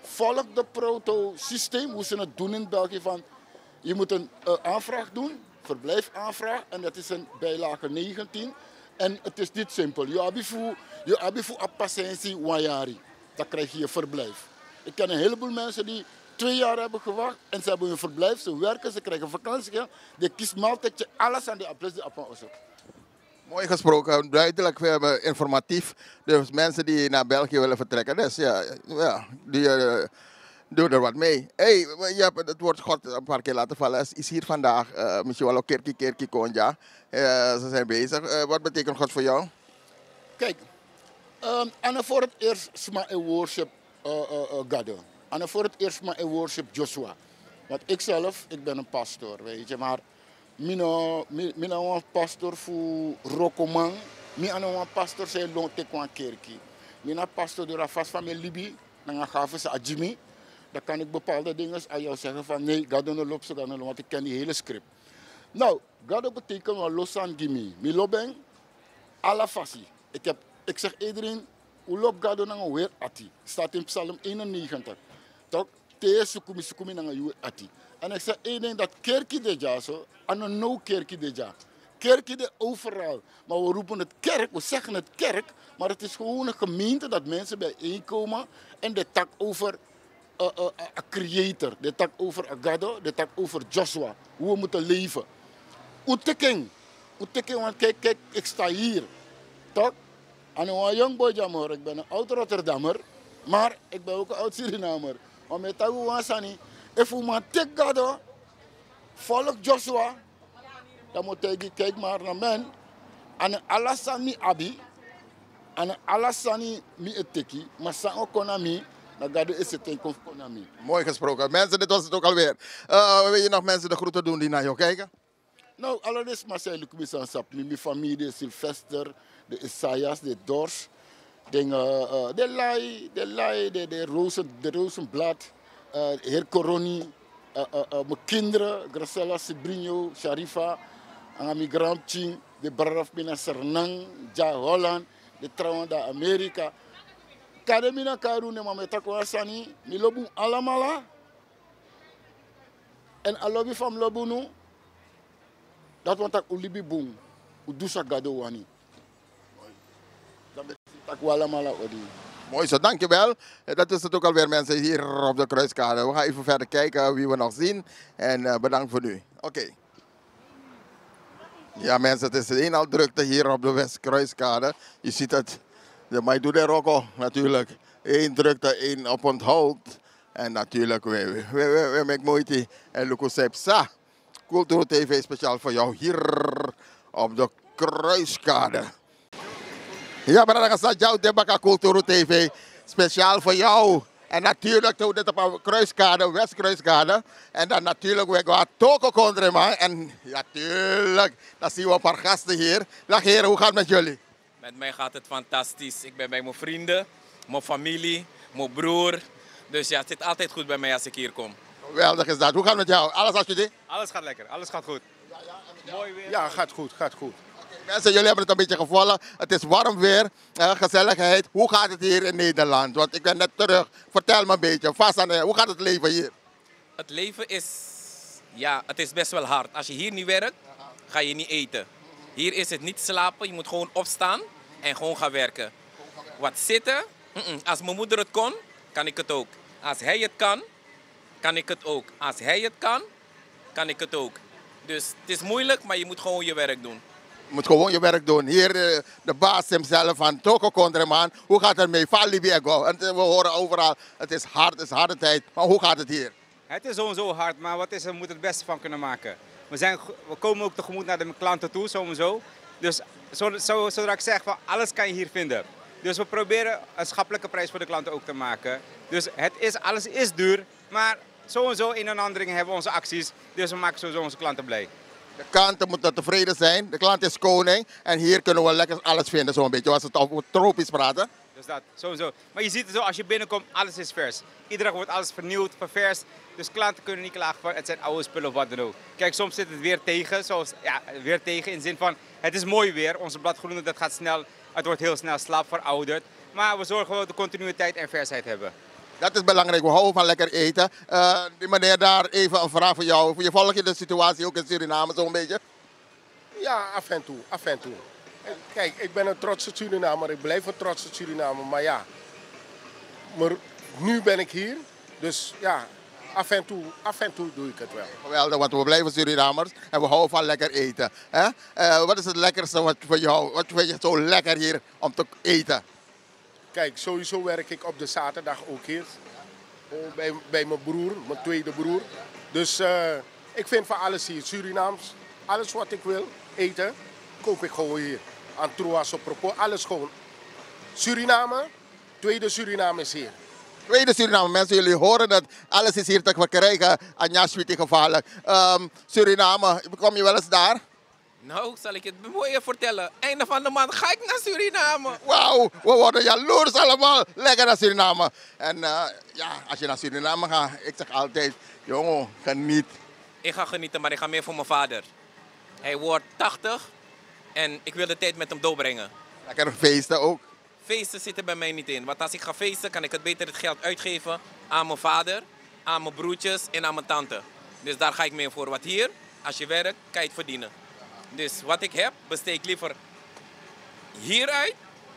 volg de proto-systeem, hoe ze het doen in België. Van, je moet een uh, aanvraag doen, verblijfaanvraag, en dat is in bijlage negentien. En het is niet simpel. Je abi fu, je abi fu a pasensi wan yari. Dan krijg je je verblijf. Ik ken een heleboel mensen die twee jaar hebben gewacht en ze hebben hun verblijf, ze werken, ze krijgen vakantiegeld, de kismal tetje, alles aan de apres de apan oso. Mooi gesproken, duidelijk, we hebben informatief. Dus mensen die naar België willen vertrekken, dus ja, ja die uh, doen er wat mee. Hey, je hebt het woord God een paar keer laten vallen. Is hier vandaag, uh, misschien wel ook Kirki Kirki Konja. Uh, ze zijn bezig. Uh, wat betekent God voor jou? Kijk, um, en voor het eerst sma en worship uh, uh, uh, Gado. En voor het eerst maar in worship Joshua. Want ik zelf, ik ben een pastor, weet je, maar mi no mi mi na wan pastor fu rokoman. Mi a no wan pastor san e lon teki wan kerki. Mi na pastor doro a fasi fa mi e libi nanga gafu san a gi mi. Dan kan ik bepaalde dingen a yu o sege fa nei gado no lobi so gado no lobi want ik ken di hele skrip. Now, gado beteken wan lo sani gi mi. Mi lobi en ala fasi. Ik heb ik zeg ederein un lobi gado nanga un heri ati. Stati in psalm einennegentig. Tok, te yu e suku mi suku mi nanga yu heri ati. En ik zeg ederein dati kerki de dya so, a no now kerki de dya. Kerki de overal. Maar we roepen het kerk, we zeggen het kerk, maar het is gewoon een gemeente dat mensen bijeenkomen en de tak over a creator, den taki over a gado, den taki over Joshua, hoe we mutu leifi. Un teki en, un teki en want kiki kiki eki sta hiri. Tok, a no wan yong boi dya moro eki ben en oud rotterdammer, mar eki ben ouk en oud surinamer. Ma mi e taki un wan sani, efu un man teki gado, folki Joshua, dan mi o taigi kiki mari na mi en, a no ala sani mi abi, a no ala sani mi e teki, ma san o kon na mi, Na Gado e seti en kon fu kon na mi. Mooi gesproken. Mensen, dit was het ook alweer. Eh, wil je nog mensen de groeten doen die naar jou kijken? Nou, ala den sma san e luku mi, san sabi mi, mi famiri, Sylvester, den Esaias, den Dors, den, eh, eh, den Lai, den Lai, den, den Rosen, den Rosenblad, eh, Heer Koroni, eh, eh, eh, mi kinderen, Graciela, Sibrinho, Sharifa, nanga mi granpikin, den brada fu mi na Sranan, dya Holland, den trawan na Amerika. Kande mi na Karoo, ma mi e taki wan sani, mi lobi un alamala. Èn a lobi fa mi lobi unu, dati wani taki un libi bun, un du san Gado wani. Dan mi e taki un alamala odi. Mooi zo, dankjewel. Eh, dat is het ook alweer, mensen, hier op de Kruiskade. We gaan even verder kijken wie we nog zien. En, eh, bedankt voor nu. Oké. Ja, mensen, het is een al drukte hier op de Westkruiskade. Je ziet het. De Maidu de Rocco, natuurlijk. Eén drukte, één oponthoud. En natuurlijk, we, we, we, we, we make moeite. En luku sepsa. Kulturu T V speciaal voor jou hier op de Kruiskade. Ja, brada, nanga san dya un de baka, Kulturu T V speciaal voor jou. En natuurlijk, te un de tapu a Kruiskade, Westkruiskade. En dan natuurlijk, we go a Toko Kondreman. En natuurlijk, dan zien we een paar gasten hier. Dag heren, hoe gaat het met jullie? Met mij gaat het fantastisch. Ik ben bij mijn vrienden, mijn familie, mijn broer. Dus ja, het zit altijd goed bij mij als ik hier kom. Geweldig is dat. Hoe gaat het met jou? Alles als je dit? Alles gaat lekker, alles gaat goed. Mooi weer. Ja, gaat goed, gaat goed. Oké, mensen, jullie hebben het een beetje gevonden. Het is warm weer, eh, gezelligheid. Hoe gaat het hier in Nederland? Want ik ben net terug. Vertel me een beetje. Vast aan, eh, hoe gaat het leven hier? Het leven is, ja, het is best wel hard. Als je hier niet werkt, ga je niet eten. Hier is het niet slapen, je moet gewoon opstaan en gewoon gaan werken. Wat zitten? Mm-mm. Als mijn moeder het kon, kan ik het ook. Als hij het kan, kan ik het ook. Als hij het kan, kan ik het ook. Dus het is moeilijk, maar je moet gewoon je werk doen. Je moet gewoon je werk doen. Hier, eh, de baas hemzelf van Toko Kondreman. Hoe gaat het ermee? Fa a libi e go. En, eh, we horen overal, het is hard, het is harde tijd. Maar hoe gaat het hier? Het is sowieso hard, maar wat is, we moeten het beste van kunnen maken. We zijn, we komen ook tegemoet naar de klanten toe, sowieso. Dus zo, zo, zodra ik zeg van alles kan je hier vinden. Dus we proberen een schappelijke prijs voor de klanten ook te maken. Dus het is, alles is duur, maar sowieso in een andere dingen hebben we onze acties. Dus we maken sowieso onze klanten blij. De klanten moeten tevreden zijn. De klant is koning. En hier kunnen we lekker alles vinden, zo'n beetje. Als we het over tropisch praten. Dus dat, sowieso. Maar je ziet het zo, als je binnenkomt, alles is vers. Iedere dag wordt alles vernieuwd, ververs. Dus klanten kunnen niet klagen van het zijn oude spullen of wat dan ook. Kijk, soms zit het weer tegen, zoals, ja, weer tegen in de zin van, het is mooi weer. Onze bladgroente, dat gaat snel, het wordt heel snel slap, verouderd. Maar we zorgen wel dat we continuïteit en versheid hebben. Dat is belangrijk, we houden van lekker eten. Eh, die meneer daar, even een vraag voor jou. Je volgt je de situatie ook in Suriname zo'n beetje? Ja, af en toe, af en toe. Kijk, ik ben een trotse Surinamer, ik blijf een trotse Surinamer, maar ja, maar nu ben ik hier, dus ja, af en toe, af en toe doe ik het wel. Geweldig, want we blijven Surinamers en we houden van lekker eten. Hè? Eh, wat is het lekkerste wat voor jou, wat vind je zo lekker hier om te eten? Kijk, sowieso werk ik op de zaterdag ook hier. Gewoon bij, bij mijn broer, mijn tweede broer. Dus eh, ik vind van alles hier. Surinaams, alles wat ik wil eten, koop ik gewoon hier. Antroa, sopropol, alles gewoon. Suriname, tweede Suriname is hier. Tweede Suriname, mensen, jullie horen dat alles is hier te verkrijgen. Anya Sweetie, gevaarlijk. Ehm, Suriname, kom je wel eens daar? Nou, zal ik het mooi vertellen. Einde van de maand ga ik naar Suriname. Wauw, we worden jaloers allemaal. Lekker naar Suriname. En eh, ja, als je naar Suriname gaat, ik zeg altijd, jongen, geniet. Ik ga genieten, maar ik ga meer voor mijn vader. Hij wordt tachtig en ik wil de tijd met hem doorbrengen. Lekker feesten ook. Feesten zitten bij mij niet in. Want als ik ga feesten, kan ik het beter het geld uitgeven aan mijn vader, aan mijn broertjes en aan mijn tante. Dus daar ga ik mee voor. Want hier, als je werkt, kan je het verdienen. Dus wat ik heb, besteed ik liever hieruit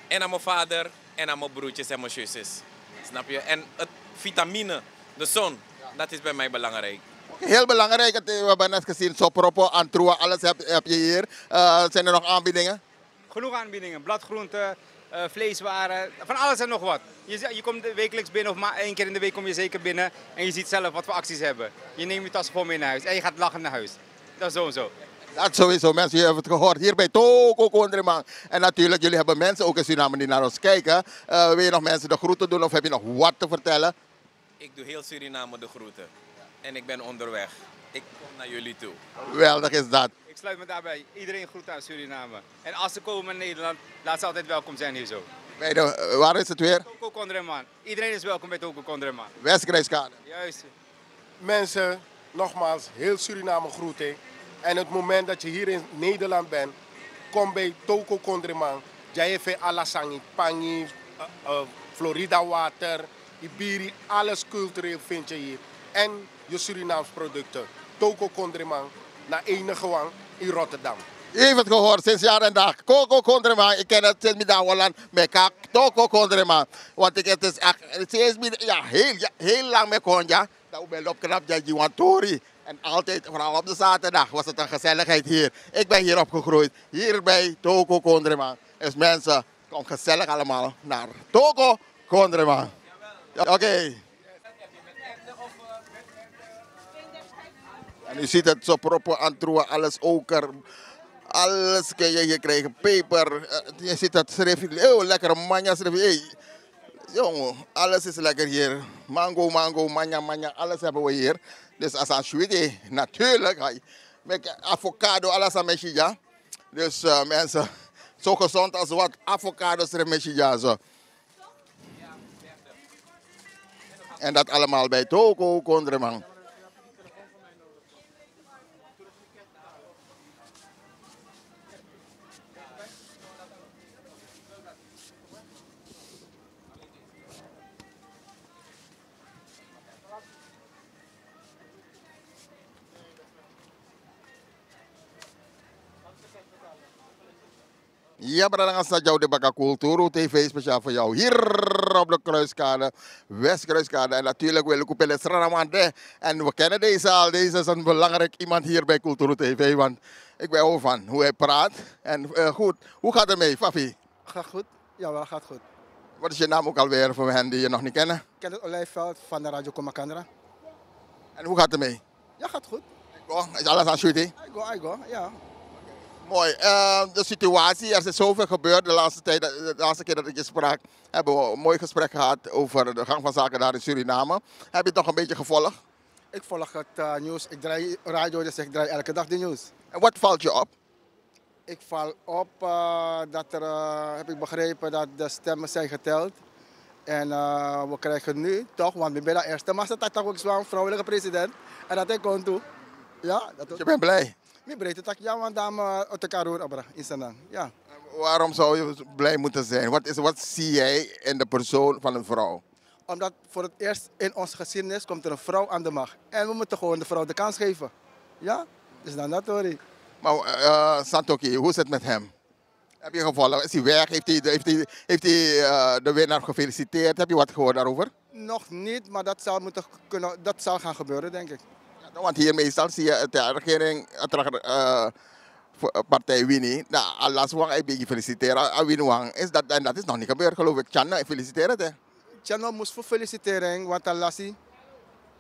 en aan mijn vader en aan mijn broertjes en mijn zusjes. Snap je? En het vitamine, de zon, dat is bij mij belangrijk. Oké, heel belangrijk, het, eh, we hebben net gezien, sopropol, antroa, alles heb, heb je hier. Eh, zijn er nog aanbiedingen? Genoeg aanbiedingen. Bladgroenten, eh, vleeswaren, van alles en nog wat. Je, z- je komt wekelijks binnen of maar één keer in de week kom je zeker binnen. En je ziet zelf wat voor acties we hebben. Je neemt je tas vol mee naar huis en je gaat lachen naar huis. Dat is zo en zo. Dat sowieso, mensen. Jullie hebben het gehoord hier bij Toko Kondreman. En natuurlijk, jullie hebben mensen ook in Suriname die naar ons kijken. Eh, wil je nog mensen de groeten doen of heb je nog wat te vertellen? Ik doe heel Suriname de groeten. En ik ben onderweg. Ik kom naar jullie toe. Geweldig is dat. Ik sluit me daarbij. Iedereen groet aan Suriname. En als ze komen in Nederland, laat ze altijd welkom zijn hier zo. Bij de, eh, waar is het weer? Toko Kondreman. Iedereen is welkom bij Toko Kondreman. Westkruiskade. Juist. Mensen, nogmaals, heel Suriname groet, hè. En het moment dat je hier in Nederland bent, kom bij Toko Kondreman. Dya yu e feni ala sani, pangi, eh, eh, Florida water, ibiri, alles cultureel vind je hier. En je Surinaams producten. Toko Kondreman, na enige wan in Rotterdam. U heeft het gehoord, sinds jaar en dag. Toko Kondreman, ik ken het sinds mi de na Holland, maar ik kan Toko Kondreman. Want ik, het is echt, sinds mi, ja, heel, ja, heel lang mi e kon dya. Dan un ben lobi knap dya gi wan tori. En altijd, vooral op de zaterdag, was het een gezelligheid hier. Ik ben hier opgegroeid. Hier bij Toko Kondreman. Dus mensen, kom gezellig allemaal naar Toko Kondreman. Oké. En u ziet het, zo proppen aan troeven, alles oker. Alles kan je hier krijgen. Peper, eh, je ziet het schrift. Oh, lekker manya schrift. Hey. Jongen, alles is lekker hier. Mango, mango, manya, manya, alles hebben we hier. Dus als aan sweetie, natuurlijk. Hai. Met avocado, alles aan meshiga. Dus eh, mensen, zo gezond als wat avocado schrift meshiga. Zo. En dat allemaal bij Toko Kondreman. Ya, brada, nanga san dya un de baka, Kulturu T V speciaal voor jou. Hier op de Kruiskade, Westkruiskade. En natuurlijk wil ik u pele sranamande. En we kennen deze al. Deze is een belangrijk iemand hier bij Kulturu T V. Want ik ben ook van hoe hij praat. En eh, goed, hoe gaat het mee, Fafi? Gaat goed. Jawel, gaat goed. Wat is je naam ook alweer voor hen die je nog niet kennen? Kenneth Olijfveld van de Radio Komakandra. En hoe gaat het mee? Ja, gaat goed. Go, is alles aan sweetie? I go, I go, ja. Mooi. Eh, de situatie, er is zoveel gebeurd de laatste tijd. De laatste keer dat ik je sprak, hebben we een mooi gesprek gehad over de gang van zaken daar in Suriname. Heb je toch een beetje gevolgd? Ik volg het eh, nieuws. Ik draai radio, dus ik draai elke dag de nieuws. En wat valt je op? Ik val op eh, dat er, eh, heb ik begrepen, dat de stemmen zijn geteld. En eh, we krijgen nu toch, want we zijn bijna eerste, maar ze tak' tak' ook zo'n vrouwelijke president. En dat hij kon toe. Ja, dat... Je bent blij? Mi breed tak' ya, want dame o teki a ruru abra in Sranan. Ja. Waarom zou je blij moeten zijn? Wat is, wat zie jij in de persoon van een vrouw? Omdat voor het eerst in onze geschiedenis komt er een vrouw aan de macht. En we moeten gewoon de vrouw de kans geven. Ja, dus dan dat, hoor. Maar eh, Santoki, hoe is het met hem? Heb je gevolgd? Is hij weg? Heeft hij, heeft hij, heeft hij eh, de winnaar gefeliciteerd? Heb je wat gehoord daarover? Nog niet, maar dat zal moeten kunnen, dat zal gaan gebeuren, denk ik. Ja, want hier meestal zie je het, de regering, het reg- eh, vo- eh, partij Winnie. Nou, alles wang hij beetje feliciteren. A Winnie wang is dat, en dat is nog niet gebeurd, geloof ik. Tjan, hij feliciteert het, hè? Tjan, moest voor feliciteren, want a lasi.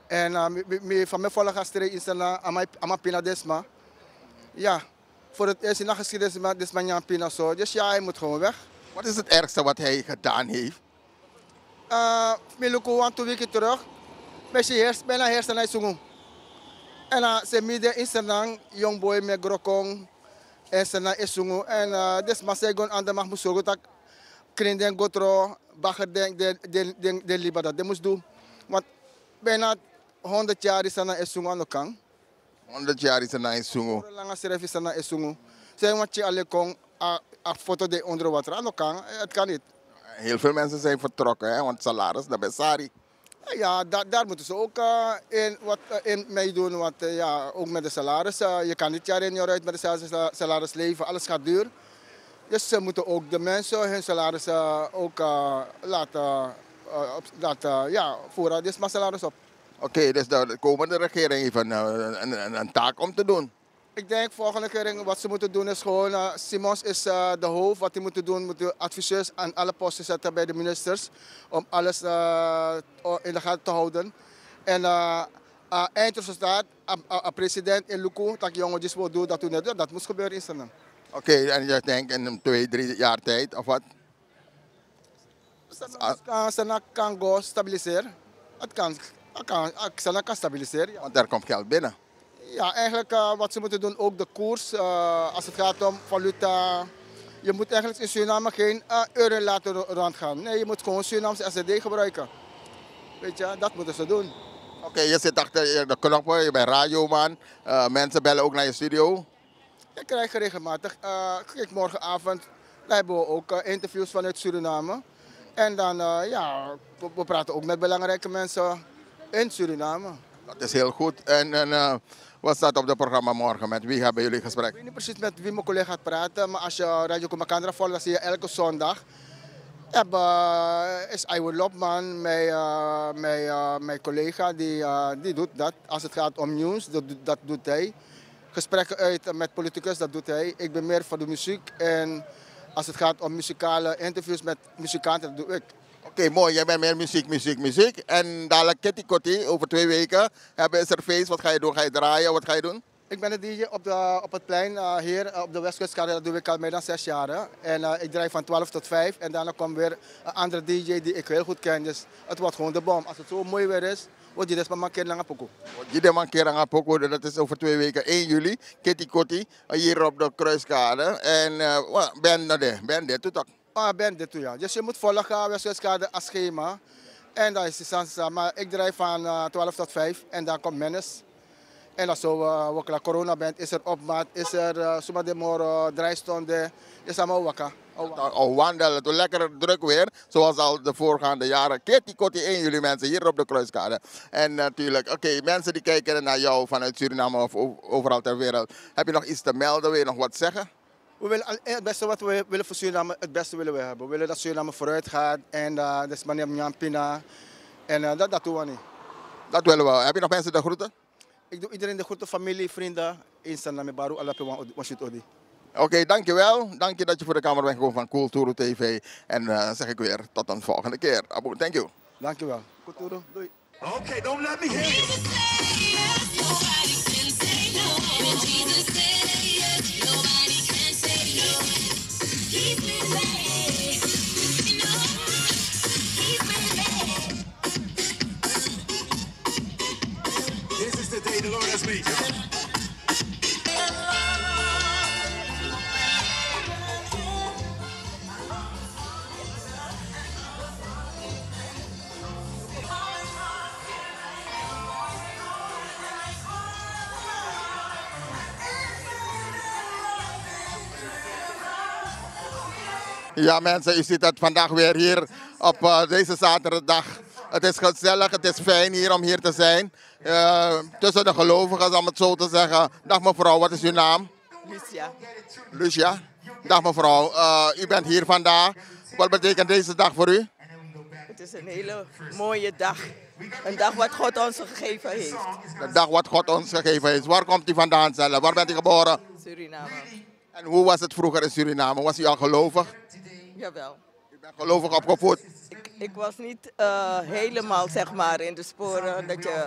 En eh, mi- mi- mi- van mijn volgers streng in zijn eh, ama- ama pina desma. Ja, voor het eerst in de geschiedenis, maar desma nyan pina zo. Dus ja, hij moet gewoon weg. Wat is het ergste wat hij gedaan heeft? Eh, mi luku wan tu wiki terug. Mi si hers, bijna hers na isungu. En eh, se mi de in Sranan, young boy, mi e gro kon. En Sranan isungu. En eh, desma sei go na ander mag mus sorgu tak' krin den go tro, bager den, den, den, den, den liba dat den mus du. Want bijna honderd jaar is Sranan isungu, a no kan. Honderd jaar is Sranan isungu. Langa srefi Sranan isungu. Sei wan tyari kon, a, a foto de onder water. A no kan, het kan niet. Heel veel mensen zijn vertrokken, hè, want salaris, dat ben sari. Ja, da- daar moeten ze ook eh, in, wat, eh, in meedoen. Want eh, ja, ook met de salaris. Eh, je kan niet jaar in jaar uit met dezelfde sa- salaris leven. Alles gaat duur. Dus ze moeten ook de mensen hun salaris eh, ook eh, laten, eh, op, laten, ja, voeren. Dus maar salaris op. Oké, dus de komende regering heeft een, eh, een, een, een taak om te doen. Ik denk volgende regering wat ze moeten doen is gewoon, eh, Simons is eh, de hoofd, wat hij moet doen, moet hij adviseurs aan alle posten zetten bij de ministers om alles eh, o- in de gaten te houden. En eh, A eindresultaat, a, a, a president e luku taki yongo disi bo du dati un e du, dati mus gebeuren in Saanan. Oké, en je denkt in twee, drie jaar tijd of wat? Saanan kan, Saanan kan go stabiliseren. Het kan, het kan, Saanan kan stabiliseren, ja. Want er komt geld binnen. Ja, eigenlijk, eh, wat ze moeten doen, ook de koers, eh, als het gaat om valuta. Je moet eigenlijk in Suriname geen, eh, euro laten ro- rondgaan. Nee, je moet gewoon Surinaamse S R D gebruiken. Weet je, dat moeten ze doen. Oké, je zit achter de knoppen, je bent radioman. Eh, mensen bellen ook naar je studio. Ik krijg regelmatig, eh, kijk, morgenavond, dan hebben we ook, eh, interviews vanuit Suriname. En dan, eh, ja, we, we praten ook met belangrijke mensen in Suriname. Dat is heel goed. En, en eh, wat staat op het programma morgen? Met wie hebben jullie gesprek? Ik weet niet precies met wie mijn collega gaat praten, maar als je Radio Kumakandra volgt, dan zie je elke zondag hebben, is Iwan Lopman, mijn, eh, mijn, eh, mijn collega, die, eh, die doet dat. Als het gaat om nieuws, dat, dat doet hij. Gesprekken uit, eh, met politicus, dat doet hij. Ik ben meer voor de muziek. En als het gaat om muzikale interviews met muzikanten, dat doe ik. Oké, mooi. Jij bent meer muziek, muziek, muziek. En dadelijk Kitty Kotti, over twee weken hebben, is er feest. Wat ga je doen? Ga je draaien? Wat ga je doen? Ik ben de D J op, de, op het plein, eh, hier, eh, op de Westkust. Dat doe ik al meer dan zes jaar. Hè. En, eh, ik draai van twaalf tot vijf. En daarna komt weer een andere D J die ik heel goed ken. Dus het wordt gewoon de bom. Als het zo mooi weer is, wordt die desma mankeren nanga pokoe. Wordt die de mankeren nanga pokoe, dat is over twee weken, één juli. Kitty Kotti, eh, hier op de Kruiskade. En, eh, wa- ben de, ben de, tu toch? Ah, ben dit toe, ja. Dus je moet volgen, eh, Westkust Kade als schema. En dan is het sans, eh, maar ik draai van, eh, twaalf tot vijf en dan komt Mennis. En dan zo, eh, we klaar corona bent, is er opmaat, is er, eh, suma de moro, eh, draaistonden, is allemaal waka. Oh, wa- Oh, wandel, het wordt lekker druk weer, zoals al de voorgaande jaren. Kitty Kotti één juli, mensen, hier op de Kruiskade. En natuurlijk, oké, mensen die kijken naar jou vanuit Suriname of o- overal ter wereld, heb je nog iets te melden, wil je nog wat zeggen? We willen al- eh, het beste wat we willen voor Suriname, het beste willen we hebben. We willen dat Suriname vooruit gaat en, eh, de spanning op Nyampina. En, eh, dat, dat doen we niet. Dat willen we. Heb je nog mensen te groeten? Ik doe iedereen de groeten, familie, vrienden. Eens en dan met Baru, Alape, wan, wan shoot odi. Oké, dankjewel. Dank je dat je voor de camera bent gekomen van Kulturu T V. En, eh, zeg ik weer tot een volgende keer. Abu, thank you. Dankjewel. Kulturu, doei. Okay, don't let me hear you. This is the day the Lord has made. Ja, mensen, u ziet het vandaag weer hier op, eh, deze zaterdag. Het is gezellig, het is fijn hier om hier te zijn. Eh, tussen de gelovigen, om het zo te zeggen. Dag mevrouw, wat is uw naam? Lucia. Lucia. Dag mevrouw, eh, u bent hier vandaag. Wat betekent deze dag voor u? Het is een hele mooie dag. Een dag wat God ons gegeven heeft. De dag wat God ons gegeven heeft. Waar komt u vandaan zelf? Waar bent u geboren? Suriname. En hoe was het vroeger in Suriname? Was u al gelovig? Jawel. U bent gelovig opgevoed? Ik, ik was niet, eh, helemaal, zeg maar, in de sporen dat je,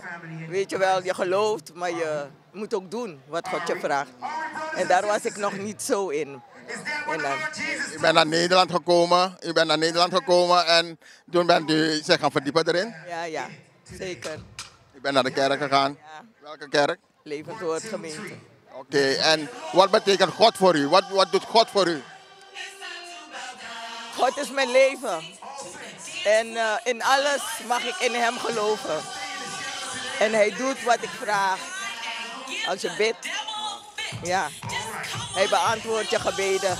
weet je wel, je gelooft, maar je moet ook doen wat God je vraagt. En daar was ik nog niet zo in. En dan U bent naar Nederland gekomen. U bent naar Nederland gekomen en toen bent u zich gaan verdiepen erin? Ja, ja, zeker. U bent naar de kerk gegaan? Ja. Welke kerk? Levend Woord Gemeente. Oké, en wat betekent God voor u? Wat, wat doet God voor u? God is mijn leven. En, eh, in alles mag ik in hem geloven. En hij doet wat ik vraag. Als je bidt, ja, hij beantwoordt je gebeden.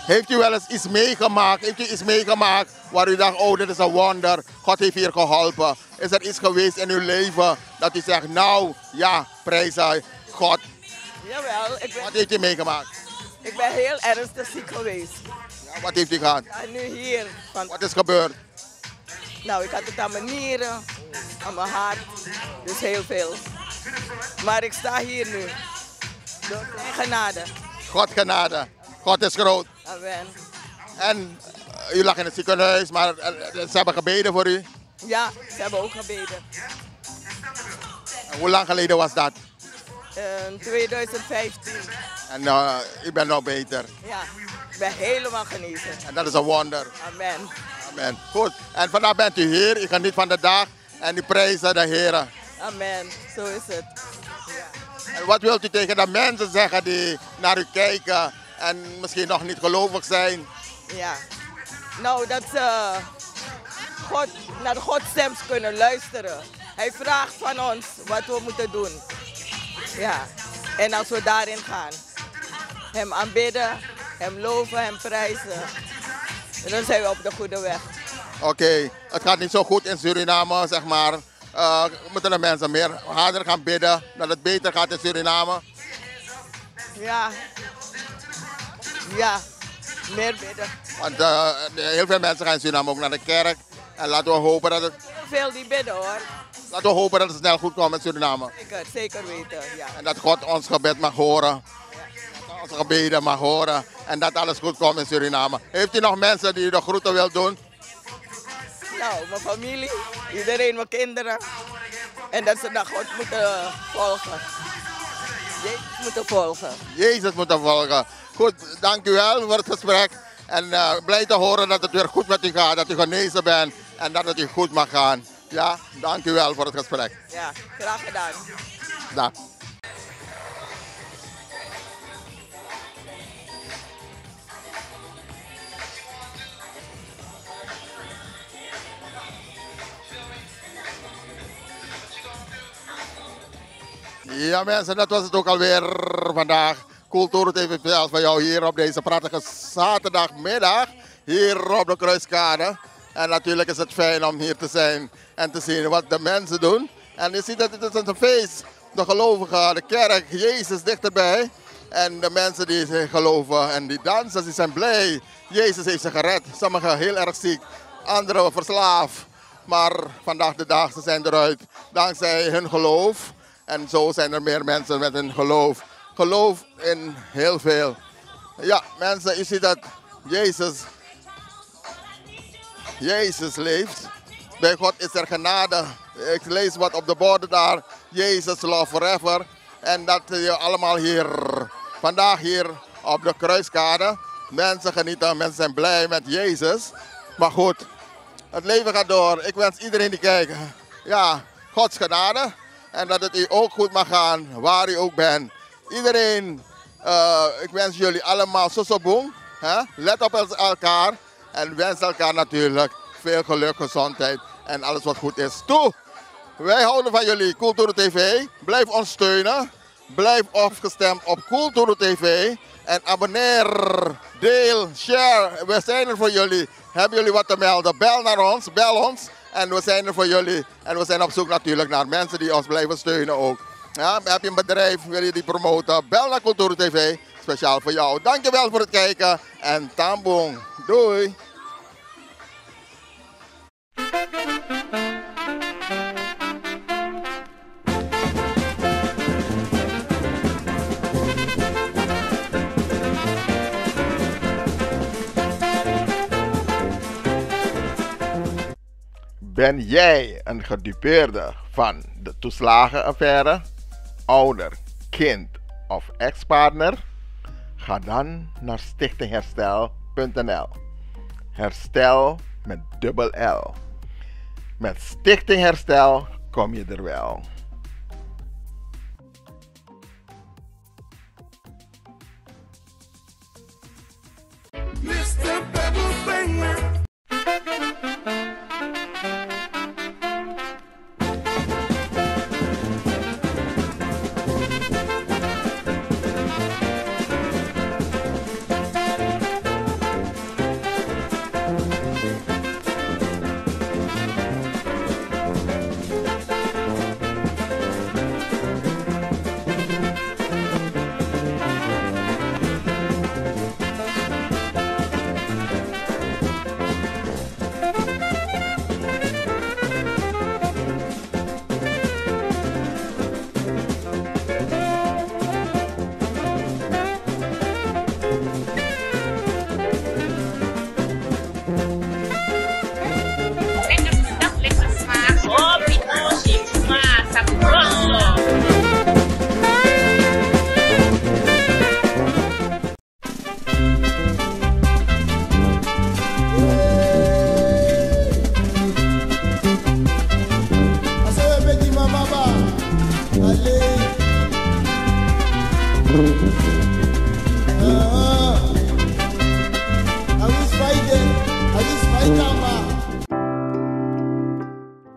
Heeft u wel eens iets meegemaakt? Heeft u iets meegemaakt waar u dacht: "Oh, dit is een wonder. God heeft hier geholpen." Is er iets geweest in uw leven dat u zegt: "Nou, ja, prijs God"? Jawel, ik ben, Wat heeft u meegemaakt? Ik ben heel ernstig ziek geweest. Ja, wat heeft u gehad? Ik sta nu hier. Van, Wat is gebeurd? Nou, ik had het aan mijn nieren, aan mijn hart. Dus heel veel. Maar ik sta hier nu. Door zijn genade. God genade. God is groot. Amen. En, eh, u lag in het ziekenhuis, maar, eh, ze hebben gebeden voor u? Ja, ze hebben ook gebeden. Hoe lang geleden was dat? In tweeduizend vijftien. En eh, u bent nou beter? Ja, ik ben helemaal genezen. En dat is een wonder. Amen. Amen. Goed. En vandaag bent u hier, u geniet van de dag en u prijst de Heer. Amen. Zo is het. En wat wilt u tegen de mensen zeggen die naar u kijken en misschien nog niet gelovig zijn? Ja. Nou, dat ze God, naar Gods stem kunnen luisteren. Hij vraagt van ons wat we moeten doen. Ja. En als we daarin gaan, hem aanbidden, hem loven, hem prijzen, dan zijn we op de goede weg. Oké, het gaat niet zo goed in Suriname, zeg maar. Eh, moeten de mensen meer harder gaan bidden dat het beter gaat in Suriname? Ja. Ja, meer bidden. Want eh, heel veel mensen gaan in Suriname ook naar de kerk. En laten we hopen dat het... Heel veel die bidden, hoor. Laten we hopen dat het snel goed komt in Suriname. Zeker, zeker weten, ja. En dat God ons gebed mag horen. Dat ons gebeden mag horen. En dat alles goed komt in Suriname. Heeft u nog mensen die u de groeten wilt doen? Nou, mijn familie, iedereen, mijn kinderen. En dat ze naar God moeten volgen. Jezus moeten volgen. Jezus moeten volgen. Goed, dank u wel voor het gesprek. En eh, blij te horen dat het weer goed met u gaat, dat u genezen bent en dat het u goed mag gaan. Ja, dank u wel voor het gesprek. Ja, graag gedaan. Dag. Ja mensen, dat was het ook alweer vandaag. Culturu T V speciaal voor jou hier op deze prachtige zaterdagmiddag. Hier op de Kruiskade. En natuurlijk is het fijn om hier te zijn en te zien wat de mensen doen. En je ziet dat het is een feest. De gelovigen, de kerk, Jezus dichterbij. En de mensen die geloven en die dansen, die zijn blij. Jezus heeft ze gered. Sommigen heel erg ziek, anderen verslaafd. Maar vandaag de dag, ze zijn eruit. Dankzij hun geloof. En zo zijn er meer mensen met hun geloof. Geloof in heel veel. Ja, mensen, u ziet dat Jezus, Jezus leeft. Bij God is er genade. Ik lees wat op de borden daar. Jezus love forever. En dat je allemaal hier, vandaag hier op de Kruiskade, mensen genieten, mensen zijn blij met Jezus. Maar goed, het leven gaat door. Ik wens iedereen die kijkt, ja, Gods genade. En dat het u ook goed mag gaan, waar u ook bent. Iedereen, eh, ik wens jullie allemaal sosobung. Hè? Let op elkaar en wens elkaar natuurlijk veel geluk, gezondheid en alles wat goed is toe. Wij houden van jullie, Culturu T V. Blijf ons steunen. Blijf afgestemd op Culturu T V. En abonneer, deel, share. We zijn er voor jullie. Hebben jullie wat te melden? Bel naar ons, bel ons. En we zijn er voor jullie. En we zijn op zoek natuurlijk naar mensen die ons blijven steunen ook. Ja, heb je een bedrijf, wil je die promoten? Bel naar Culturu T V. Speciaal voor jou. Dankjewel voor het kijken. En tambung. Doei. Ben jij een gedupeerde van de toeslagenaffaire, ouder, kind of ex-partner? Ga dan naar stichting herstel punt n l. Herstel met dubbel L. Met Stichting Herstel kom je er wel.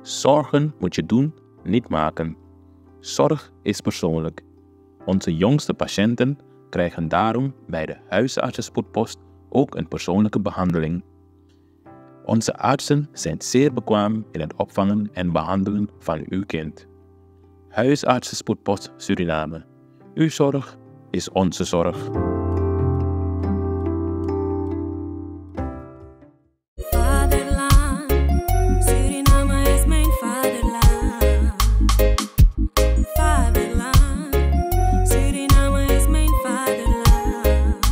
Zorgen moet je doen, niet maken. Zorg is persoonlijk. Onze jongste patiënten krijgen daarom bij de huisartsenspoedpost ook een persoonlijke behandeling. Onze artsen zijn zeer bekwaam in het opvangen en behandelen van uw kind. Huisartsenspoedpost Suriname. Uw zorg is onze zorg. Vaderland, Suriname is mijn vaderland. Vaderland, Suriname is mijn vaderland.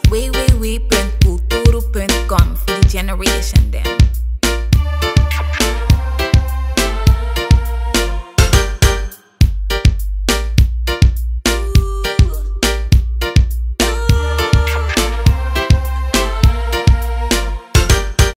W W W punt kulturu punt com voor de generation.